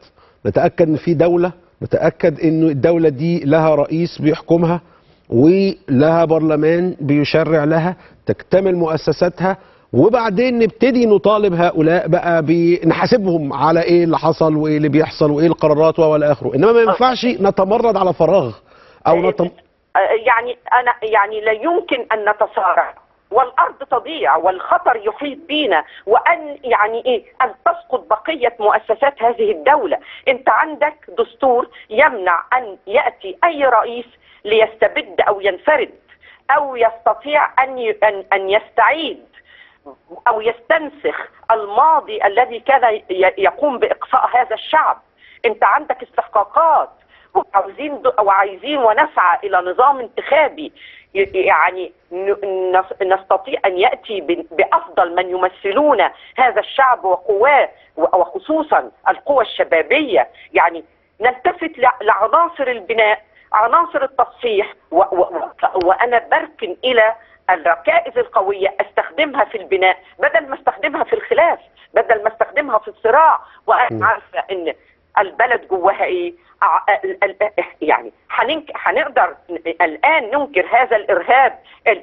نتأكد إن في دولة، نتأكد إنه الدولة دي لها رئيس بيحكمها ولها برلمان بيشرع لها، تكتمل مؤسساتها، وبعدين نبتدي نطالب هؤلاء بقى بنحاسبهم على ايه اللي حصل وايه اللي بيحصل وايه القرارات والى اخره. انما ما ينفعش نتمرد على فراغ او يعني انا يعني لا يمكن ان نتسارع والارض تضيع والخطر يحيط بينا، وان يعني ايه ان تسقط بقية مؤسسات هذه الدولة. انت عندك دستور يمنع ان ياتي اي رئيس ليستبد او ينفرد او يستطيع ان يستعيد أو يستنسخ الماضي الذي كان يقوم بإقصاء هذا الشعب. أنت عندك استحقاقات وعايزين ونسعى إلى نظام انتخابي يعني نستطيع أن يأتي بأفضل من يمثلون هذا الشعب وقواه، وخصوصا القوى الشبابية. يعني نلتفت لعناصر البناء، عناصر التصحيح، وأنا بركن إلى الركائز القوية استخدمها في البناء بدل ما استخدمها في الخلاف، بدل ما استخدمها في الصراع. وانا عارفه ان البلد جواها ايه، يعني هنقدر الان ننكر هذا الارهاب؟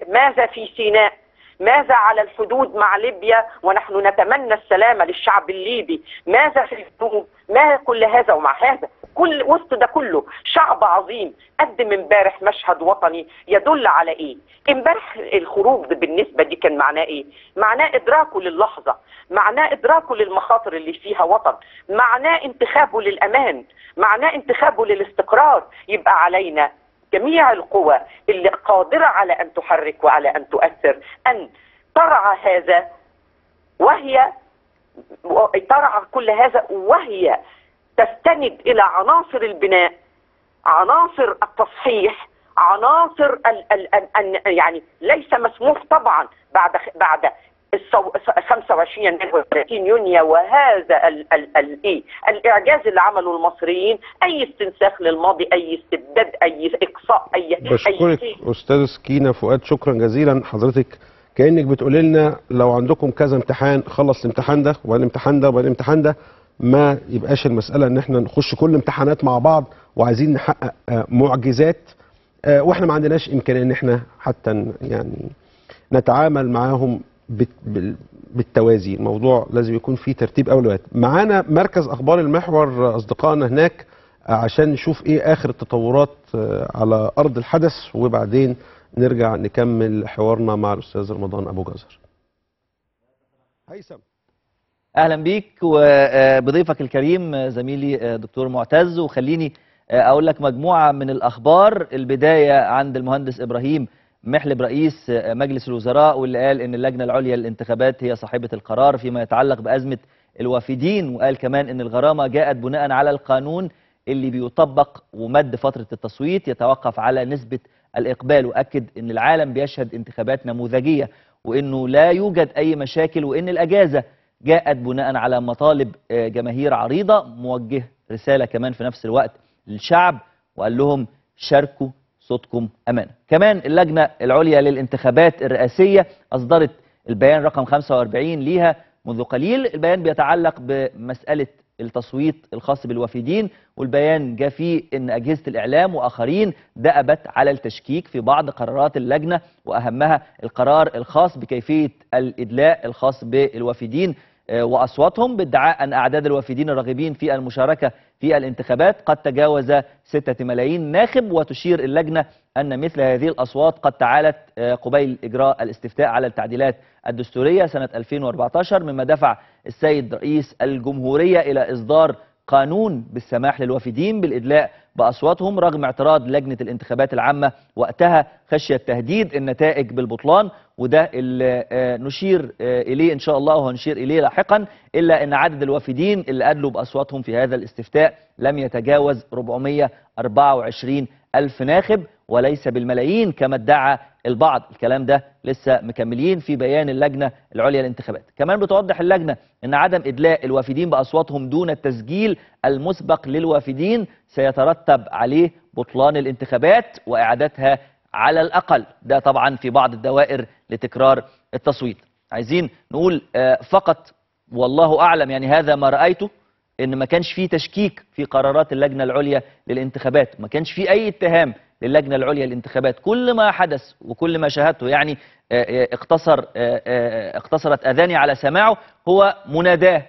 ماذا في سيناء؟ ماذا على الحدود مع ليبيا ونحن نتمنى السلامة للشعب الليبي؟ ماذا في الجنوب؟ ما كل هذا؟ ومع هذا كل وسط ده كله شعب عظيم قدم امبارح مشهد وطني يدل على ايه؟ امبارح الخروج بالنسبة دي كان معناه ايه؟ معناه ادراكه للحظة، معناه ادراكه للمخاطر اللي فيها وطن، معناه انتخابه للامان، معناه انتخابه للاستقرار. يبقى علينا جميع القوى اللي قادرة على أن تحرك وعلى أن تؤثر أن ترعى هذا، وهي ترعى كل هذا وهي تستند إلى عناصر البناء، عناصر التصحيح، عناصر يعني ليس مسموح طبعا بعد 25 يناير 30 يونيو وهذا الإعجاز اللي عمله المصريين، أي استنساخ للماضي، أي استبداد، أي إقصاء، أي بشكرك أستاذ سكينة فؤاد، شكرا جزيلا. حضرتك كأنك بتقول لنا لو عندكم كذا امتحان، خلص الامتحان ده وبعدين الامتحان ده وبعدين الامتحان ده، ما يبقاش المسألة إن احنا نخش كل امتحانات مع بعض وعايزين نحقق معجزات واحنا ما عندناش إمكانية إن احنا حتى يعني نتعامل معاهم بالتوازي. الموضوع لازم يكون فيه ترتيب أولويات. معانا مركز أخبار المحور أصدقائنا هناك عشان نشوف إيه آخر التطورات على أرض الحدث، وبعدين نرجع نكمل حوارنا مع الأستاذ رمضان أبو جزر. هيثم. اهلا بيك وبضيفك الكريم زميلي دكتور معتز. وخليني اقول لك مجموعة من الاخبار. البداية عند المهندس ابراهيم محلب رئيس مجلس الوزراء، واللي قال ان اللجنة العليا للانتخابات هي صاحبه القرار فيما يتعلق بازمه الوافدين، وقال كمان ان الغرامة جاءت بناء على القانون اللي بيطبق ومد فترة التصويت يتوقف على نسبه الاقبال، واكد ان العالم بيشهد انتخابات نموذجيه وانه لا يوجد اي مشاكل، وان الاجازة جاءت بناء على مطالب جماهير عريضة. موجه رسالة كمان في نفس الوقت للشعب وقال لهم شاركوا صوتكم امانه. كمان اللجنة العليا للانتخابات الرئاسية اصدرت البيان رقم 45 ليها منذ قليل. البيان بيتعلق بمسالة التصويت الخاص بالوافدين، والبيان جاء فيه ان اجهزة الاعلام واخرين دأبت على التشكيك في بعض قرارات اللجنة، واهمها القرار الخاص بكيفية الادلاء الخاص بالوافدين واصواتهم، بادعاء ان اعداد الوافدين الراغبين في المشاركة في الانتخابات قد تجاوز 6 ملايين ناخب. وتشير اللجنة ان مثل هذه الاصوات قد تعالت قبيل اجراء الاستفتاء على التعديلات الدستورية سنة 2014، مما دفع السيد رئيس الجمهورية الى اصدار قانون بالسماح للوافدين بالادلاء باصواتهم، رغم اعتراض لجنة الانتخابات العامة وقتها خشية تهديد النتائج بالبطلان، وده اللي نشير اليه ان شاء الله وهنشير اليه لاحقا. الا ان عدد الوافدين اللي ادلوا باصواتهم في هذا الاستفتاء لم يتجاوز 424 ألف ناخب وليس بالملايين كما ادعى البعض. الكلام ده لسه مكملين في بيان اللجنة العليا للانتخابات. كمان بتوضح اللجنة ان عدم إدلاء الوافدين بأصواتهم دون التسجيل المسبق للوافدين سيترتب عليه بطلان الانتخابات وإعادتها على الأقل، ده طبعا في بعض الدوائر لتكرار التصويت. عايزين نقول فقط والله أعلم، يعني هذا ما رأيته، ان ما كانش فيه تشكيك في قرارات اللجنة العليا للانتخابات، ما كانش فيه أي اتهام للجنة العليا للانتخابات. كل ما حدث وكل ما شاهدته يعني اقتصرت أذاني على سماعه هو مناداة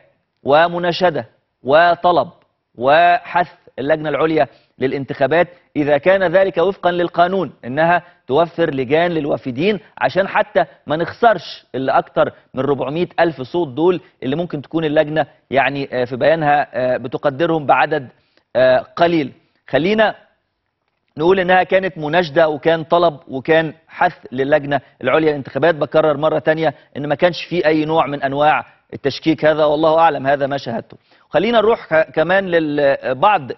ومناشدة وطلب وحث اللجنة العليا للانتخابات إذا كان ذلك وفقا للقانون إنها توفر لجان للوافدين عشان حتى ما نخسرش اللي أكتر من 400 ألف صوت دول اللي ممكن تكون اللجنة يعني في بيانها بتقدرهم بعدد قليل. خلينا نقول إنها كانت مناشدة وكان طلب وكان حث للجنة العليا للانتخابات. بكرر مرة تانية إن ما كانش فيه أي نوع من أنواع التشكيك، هذا والله أعلم، هذا ما شاهدته. خلينا نروح كمان لبعض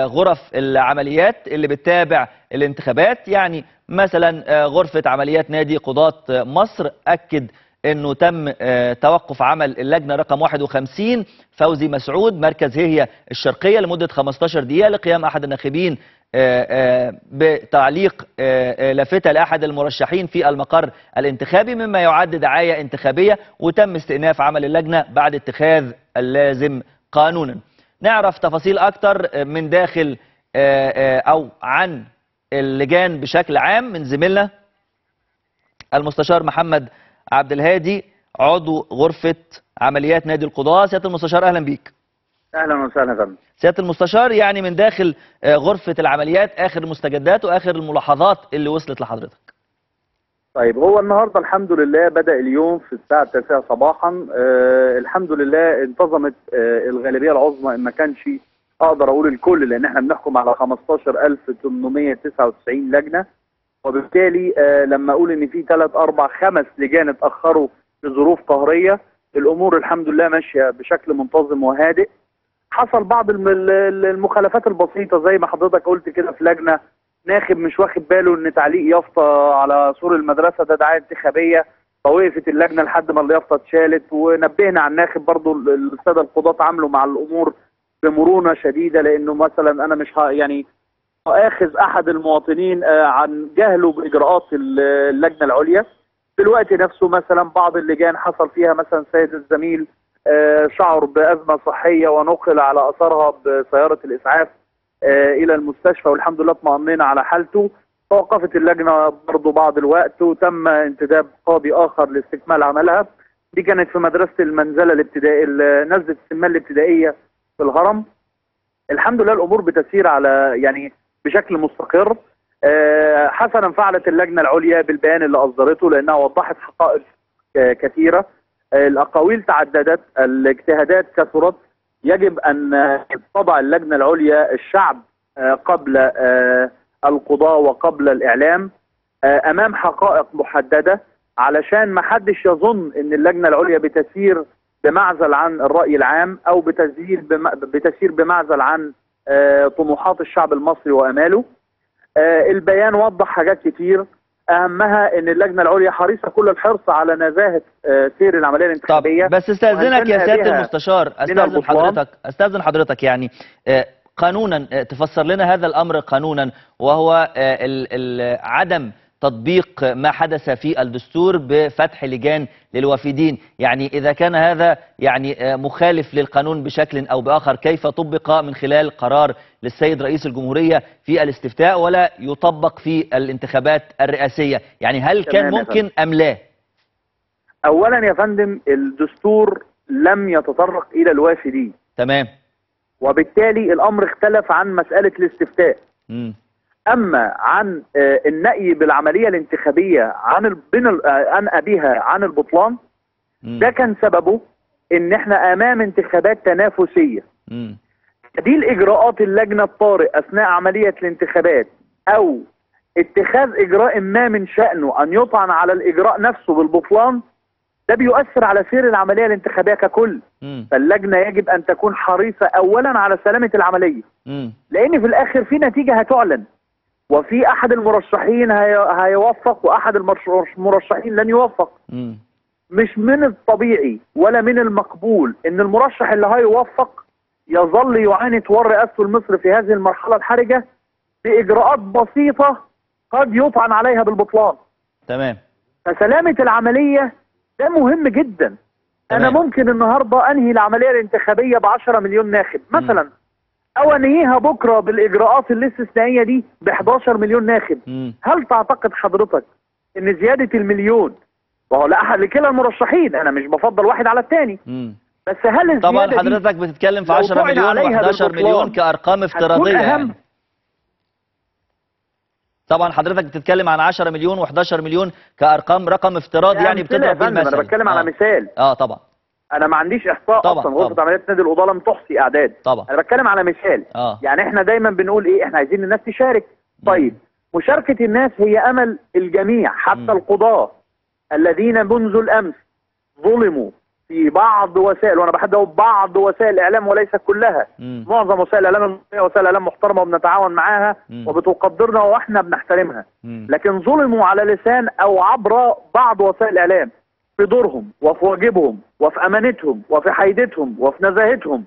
غرف العمليات اللي بتتابع الانتخابات. يعني مثلا غرفة عمليات نادي قضاة مصر أكد أنه تم توقف عمل اللجنة رقم 51 فوزي مسعود مركز هي الشرقية لمدة 15 دقيقة لقيام أحد الناخبين بتعليق لافتة لأحد المرشحين في المقر الانتخابي، مما يعد دعاية انتخابية، وتم استئناف عمل اللجنة بعد اتخاذ اللازم قانونا. نعرف تفاصيل أكتر من داخل أو عن اللجان بشكل عام من زميلنا المستشار محمد عبد الهادي عضو غرفة عمليات نادي القضاة. سيادة المستشار أهلا بيك. أهلا وسهلا فندم. سيادة المستشار، يعني من داخل غرفة العمليات آخر المستجدات وآخر الملاحظات اللي وصلت لحضرتك. طيب، هو النهارده الحمد لله بدأ اليوم في الساعة 9 صباحا. الحمد لله انتظمت الغالبية العظمى، إن ما كانش أقدر أقول الكل، لأن احنا بنحكم على 15899 لجنة، وبالتالي لما أقول إن في 3 4 5 لجان اتأخروا لظروف قهرية، الأمور الحمد لله ماشية بشكل منتظم وهادئ. حصل بعض المخالفات البسيطة زي ما حضرتك قلت كده، في لجنة ناخب مش واخد باله ان تعليق يافطة على سور المدرسة ده دعاية انتخابية، فوقفت اللجنة لحد ما اليافطه اتشالت، ونبهنا على الناخب. برضو السادة القضاة عاملوا مع الامور بمرونه شديدة، لانه مثلا انا مش يعني اخذ احد المواطنين عن جهله باجراءات اللجنة العليا. في الوقت نفسه مثلا بعض اللجان حصل فيها مثلا سيد الزميل شعر بازمه صحية ونقل على اثرها بسيارة الاسعاف الى المستشفى، والحمد لله اطمأنينا على حالته. توقفت اللجنة برضه بعض الوقت وتم انتداب قاضي اخر لاستكمال عملها. دي كانت في مدرسه المنزلة الابتدائي، نزله السمان الابتدائية في الهرم. الحمد لله الامور بتسير على يعني بشكل مستقر. حسنا فعلت اللجنة العليا بالبيان اللي اصدرته، لانها وضحت حقائق كثيرة. الاقاويل تعددت، الاجتهادات كثرت. يجب ان تضع اللجنة العليا الشعب قبل القضاء وقبل الاعلام امام حقائق محددة، علشان ما حدش يظن ان اللجنة العليا بتسير بمعزل عن الراي العام او بتسير بمعزل عن طموحات الشعب المصري واماله. البيان وضح حاجات كتير، اهمها ان اللجنة العليا حريصة كل الحرص على نزاهة سير العملية الانتخابية. طب بس استاذنك يا سيادة المستشار، استاذن حضرتك يعني قانونا تفسر لنا هذا الامر قانونا، وهو عدم تطبيق ما حدث في الدستور بفتح لجان للوافدين. يعني إذا كان هذا يعني مخالف للقانون بشكل أو بآخر، كيف طبق من خلال قرار للسيد رئيس الجمهورية في الاستفتاء ولا يطبق في الانتخابات الرئاسية؟ يعني هل كان ممكن أم لا؟ أولا يا فندم، الدستور لم يتطرق إلى الوافدين. تمام. وبالتالي الأمر اختلف عن مسألة الاستفتاء. أما عن النأي بالعملية الانتخابية عن أبيها عن البطلان، ده كان سببه إن إحنا أمام انتخابات تنافسية. دي الإجراءات اللجنة الطارئ أثناء عملية الانتخابات، أو اتخاذ إجراء ما من شأنه أن يطعن على الإجراء نفسه بالبطلان، ده بيؤثر على سير العملية الانتخابية ككل. فاللجنة يجب أن تكون حريصة أولا على سلامة العملية، لأن في الآخر في نتيجة هتعلن، وفي احد المرشحين هيوفق واحد المرشحين لن يوفق. مش من الطبيعي ولا من المقبول ان المرشح اللي هيوفق يظل يعاني طوال رئاسته لمصر في هذه المرحلة الحرجة باجراءات بسيطة قد يطعن عليها بالبطلان. تمام. فسلامه العملية ده مهم جدا. تمام. انا ممكن النهارده انهي العملية الانتخابية ب 10 مليون ناخب مثلا، او انهيها بكره بالاجراءات الاستثنائية دي ب 11 مليون ناخب. هل تعتقد حضرتك ان زيادة المليون، وهو لا احد لكلا المرشحين، انا مش بفضل واحد على الثاني، بس هل الزيادة طبعا حضرتك بتتكلم في 10 مليون و11 مليون كارقام افتراضية يعني. طبعا حضرتك بتتكلم عن 10 مليون و11 مليون كارقام، رقم افتراضي يعني بتضرب بيه المثل. انا بتكلم على مثال. طبعا انا ما عنديش احصاء اصلا، غرفة عمليات نادي القضاة لم تحصي اعداد. طبعا انا بتكلم على مثال. يعني احنا دايما بنقول ايه، احنا عايزين الناس تشارك. طيب مشاركة الناس هي امل الجميع، حتى القضاة الذين منذ الامس ظلموا في بعض وسائل، وانا بحدد بعض وسائل الاعلام وليس كلها، معظم وسائل الاعلام المصرية وسائل اعلام محترمه وبنتعاون معاها وبتقدرنا واحنا بنحترمها، لكن ظلموا على لسان او عبر بعض وسائل الاعلام في دورهم وفي واجبهم وفي امانتهم وفي حيدتهم وفي نزاهتهم.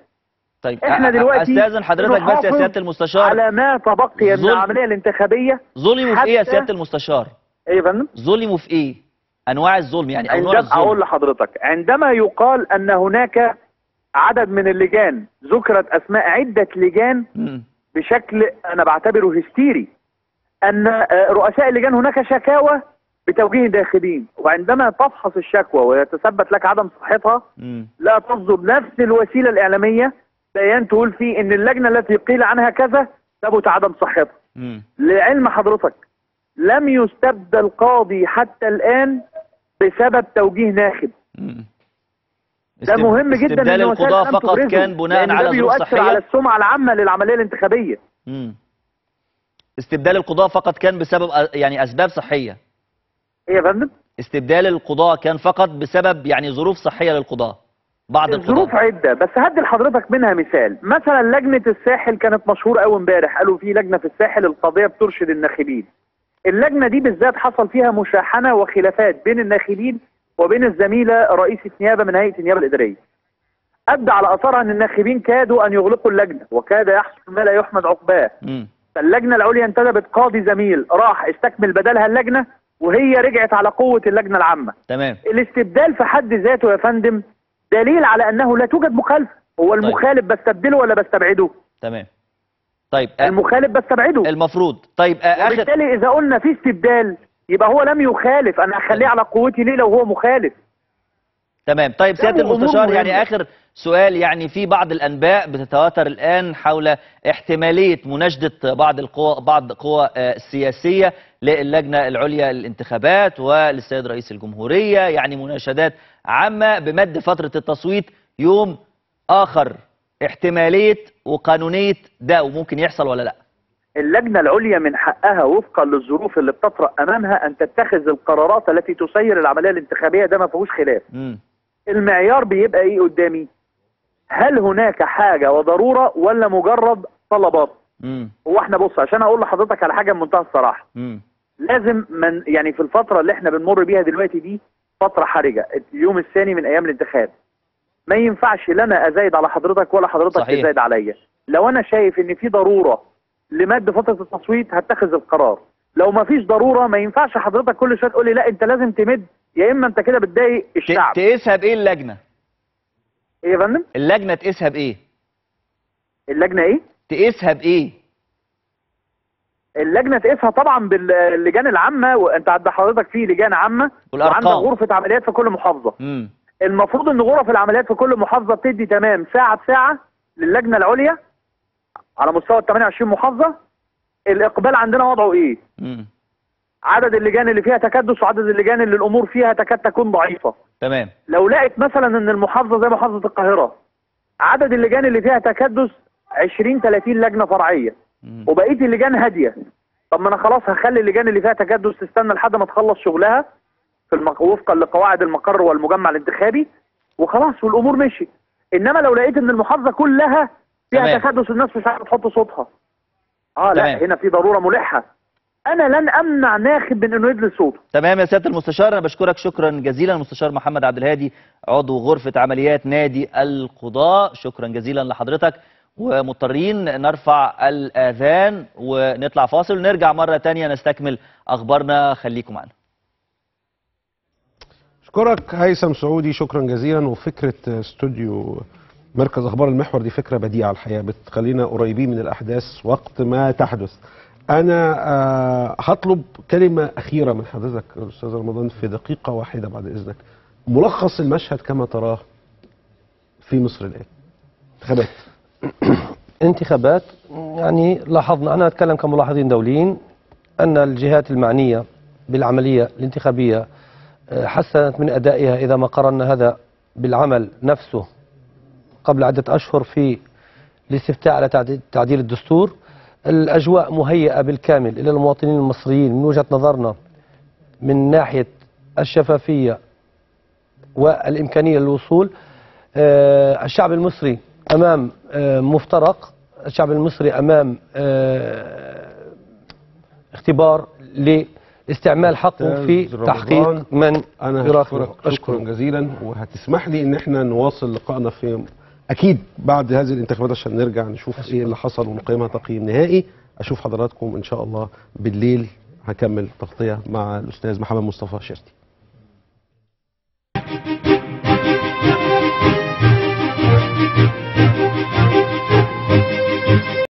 طيب احنا دلوقتي استاذن حضرتك بس يا سيادة المستشار على ما تبقي من العملية الانتخابية. ظلموا في ايه يا سيادة المستشار؟ ايه يا فندم؟ ظلموا في ايه؟ انواع الظلم يعني، او نوع الظلم. اقول لحضرتك، عندما يقال ان هناك عدد من اللجان، ذكرت اسماء عده لجان بشكل انا بعتبره هستيري، ان رؤساء اللجان هناك شكاوى بتوجيه داخلين، وعندما تفحص الشكوى ويتثبت لك عدم صحتها لا تصدر نفس الوسيلة الاعلامية بيان تقول فيه ان اللجنة التي قيل عنها كذا ثبت عدم صحتها. لعلم حضرتك لم يستبدل قاضي حتى الان بسبب توجيه ناخب. ده مهم جدا. استبدال القضاة فقط كان بناء على ظروف صحية، على السمعة العامة للعملية الانتخابية. استبدال القضاة فقط كان بسبب يعني اسباب صحية. ايه يا فندم؟ استبدال القضاة كان فقط بسبب يعني ظروف صحية للقضاة، بعض القضاة. ظروف عدة، بس هدي لحضرتك منها مثال. مثلا لجنة الساحل كانت مشهورة قوي امبارح، قالوا في لجنة في الساحل القضية بترشد الناخبين. اللجنة دي بالذات حصل فيها مشاحنة وخلافات بين الناخبين وبين الزميلة رئيسة نيابة من هيئة النيابة الإدارية. أدى على أثرها أن الناخبين كادوا أن يغلقوا اللجنة، وكاد يحصل ما لا يحمد عقباه. فاللجنة العليا انتدبت قاضي زميل راح استكمل بدلها اللجنة، وهي رجعت على قوة اللجنة العامة. تمام. الاستبدال في حد ذاته يا فندم دليل على أنه لا توجد مخالفة. هو المخالف بستبدله ولا بستبعده؟ تمام. طيب المخالف بستبعده المفروض. طيب وبالتالي إذا قلنا في استبدال يبقى هو لم يخالف، أنا أخليه على قوتي ليه لو هو مخالف؟ تمام. طيب سيادة المستشار، يعني آخر سؤال، يعني في بعض الأنباء بتتواتر الآن حول احتمالية مناشدة بعض قوى السياسية للجنة العليا للانتخابات وللسيد رئيس الجمهورية، يعني مناشدات عامة بمد فترة التصويت يوم آخر، احتمالية وقانونية ده وممكن يحصل ولا لا؟ اللجنة العليا من حقها وفقا للظروف اللي بتطرأ أمامها أن تتخذ القرارات التي تسير العملية الانتخابية، ده ما فيهوش خلاف. المعيار بيبقى إيه قدامي؟ هل هناك حاجة وضرورة ولا مجرد طلبات؟ هو احنا بص، عشان أقول لحضرتك على حاجة بمنتهى الصراحة، لازم من يعني في الفترة اللي احنا بنمر بيها دلوقتي دي فترة حرجة، اليوم الثاني من أيام الانتخاب، ما ينفعش لا أنا أزايد على حضرتك ولا حضرتك تزايد عليا. لو أنا شايف إن في ضرورة لمد فترة التصويت هتخذ القرار، لو ما فيش ضرورة ما ينفعش حضرتك كل شوية تقول لي لا أنت لازم تمد، يا إما أنت كده بتضايق الشعب. تقيسها بإيه اللجنة؟ إيه يا فندم؟ اللجنة تقيسها بإيه؟ اللجنة إيه؟ تقيسها بإيه؟ اللجنة تقيسها طبعا باللجان العامة، وأنت عند حضرتك في لجان عامة وعندك غرفة عمليات في كل محافظة. المفروض إن غرف العمليات في كل محافظة بتدي تمام ساعة بساعة للجنة العليا على مستوى 28 محافظة الإقبال عندنا وضعه إيه؟ عدد اللجان اللي فيها تكدس وعدد اللجان اللي الأمور فيها تكاد تكون ضعيفة. تمام. لو لقت مثلا إن المحافظة زي محافظة القاهرة عدد اللجان اللي فيها تكدس 20 30 لجنة فرعية وبقية اللجان هادية، طب ما أنا خلاص هخلي اللجان اللي فيها تكدس تستنى لحد ما تخلص شغلها في وفقا لقواعد المقر والمجمع الانتخابي وخلاص والأمور مشيت. إنما لو لقيت إن المحافظة كلها فيها تكدس والناس مش عارفه تحط صوتها، لا هنا في ضرورة ملحة، انا لن امنع ناخب من انه يدلي صوته. تمام يا سيادة المستشار، انا بشكرك شكرا جزيلا المستشار محمد عبد الهادي عضو غرفة عمليات نادي القضاء، شكرا جزيلا لحضرتك. ومضطرين نرفع الاذان ونطلع فاصل ونرجع مرة ثانية نستكمل اخبارنا، خليكم معنا. اشكرك هيثم سعودي، شكرا جزيلا. وفكره استوديو مركز اخبار المحور دي فكرة بديعه الحقيقة، بتخلينا قريبين من الاحداث وقت ما تحدث. انا هطلب كلمة اخيرة من حضرتك استاذ رمضان في دقيقة واحدة بعد اذنك، ملخص المشهد كما تراه في مصر الان. انتخابات. انتخابات، يعني لاحظنا، انا اتكلم كملاحظين دوليين، ان الجهات المعنية بالعملية الانتخابية حسنت من ادائها اذا ما قارنا هذا بالعمل نفسه قبل عدة أشهر في الاستفتاء على تعديل الدستور. الأجواء مهيئة بالكامل إلى المواطنين المصريين من وجهة نظرنا من ناحية الشفافية والإمكانية للوصول. الشعب المصري أمام مفترق، الشعب المصري أمام اختبار لاستعمال حقه في تحقيق من يراقبه. أشكرك جزيلا، وهتسمح لي إن احنا نواصل لقائنا في أكيد بعد هذه الانتخابات عشان نرجع نشوف إيه اللي حصل ونقيمها تقييم نهائي. أشوف حضراتكم إن شاء الله بالليل، هكمل تغطية مع الأستاذ محمد مصطفى شرتي.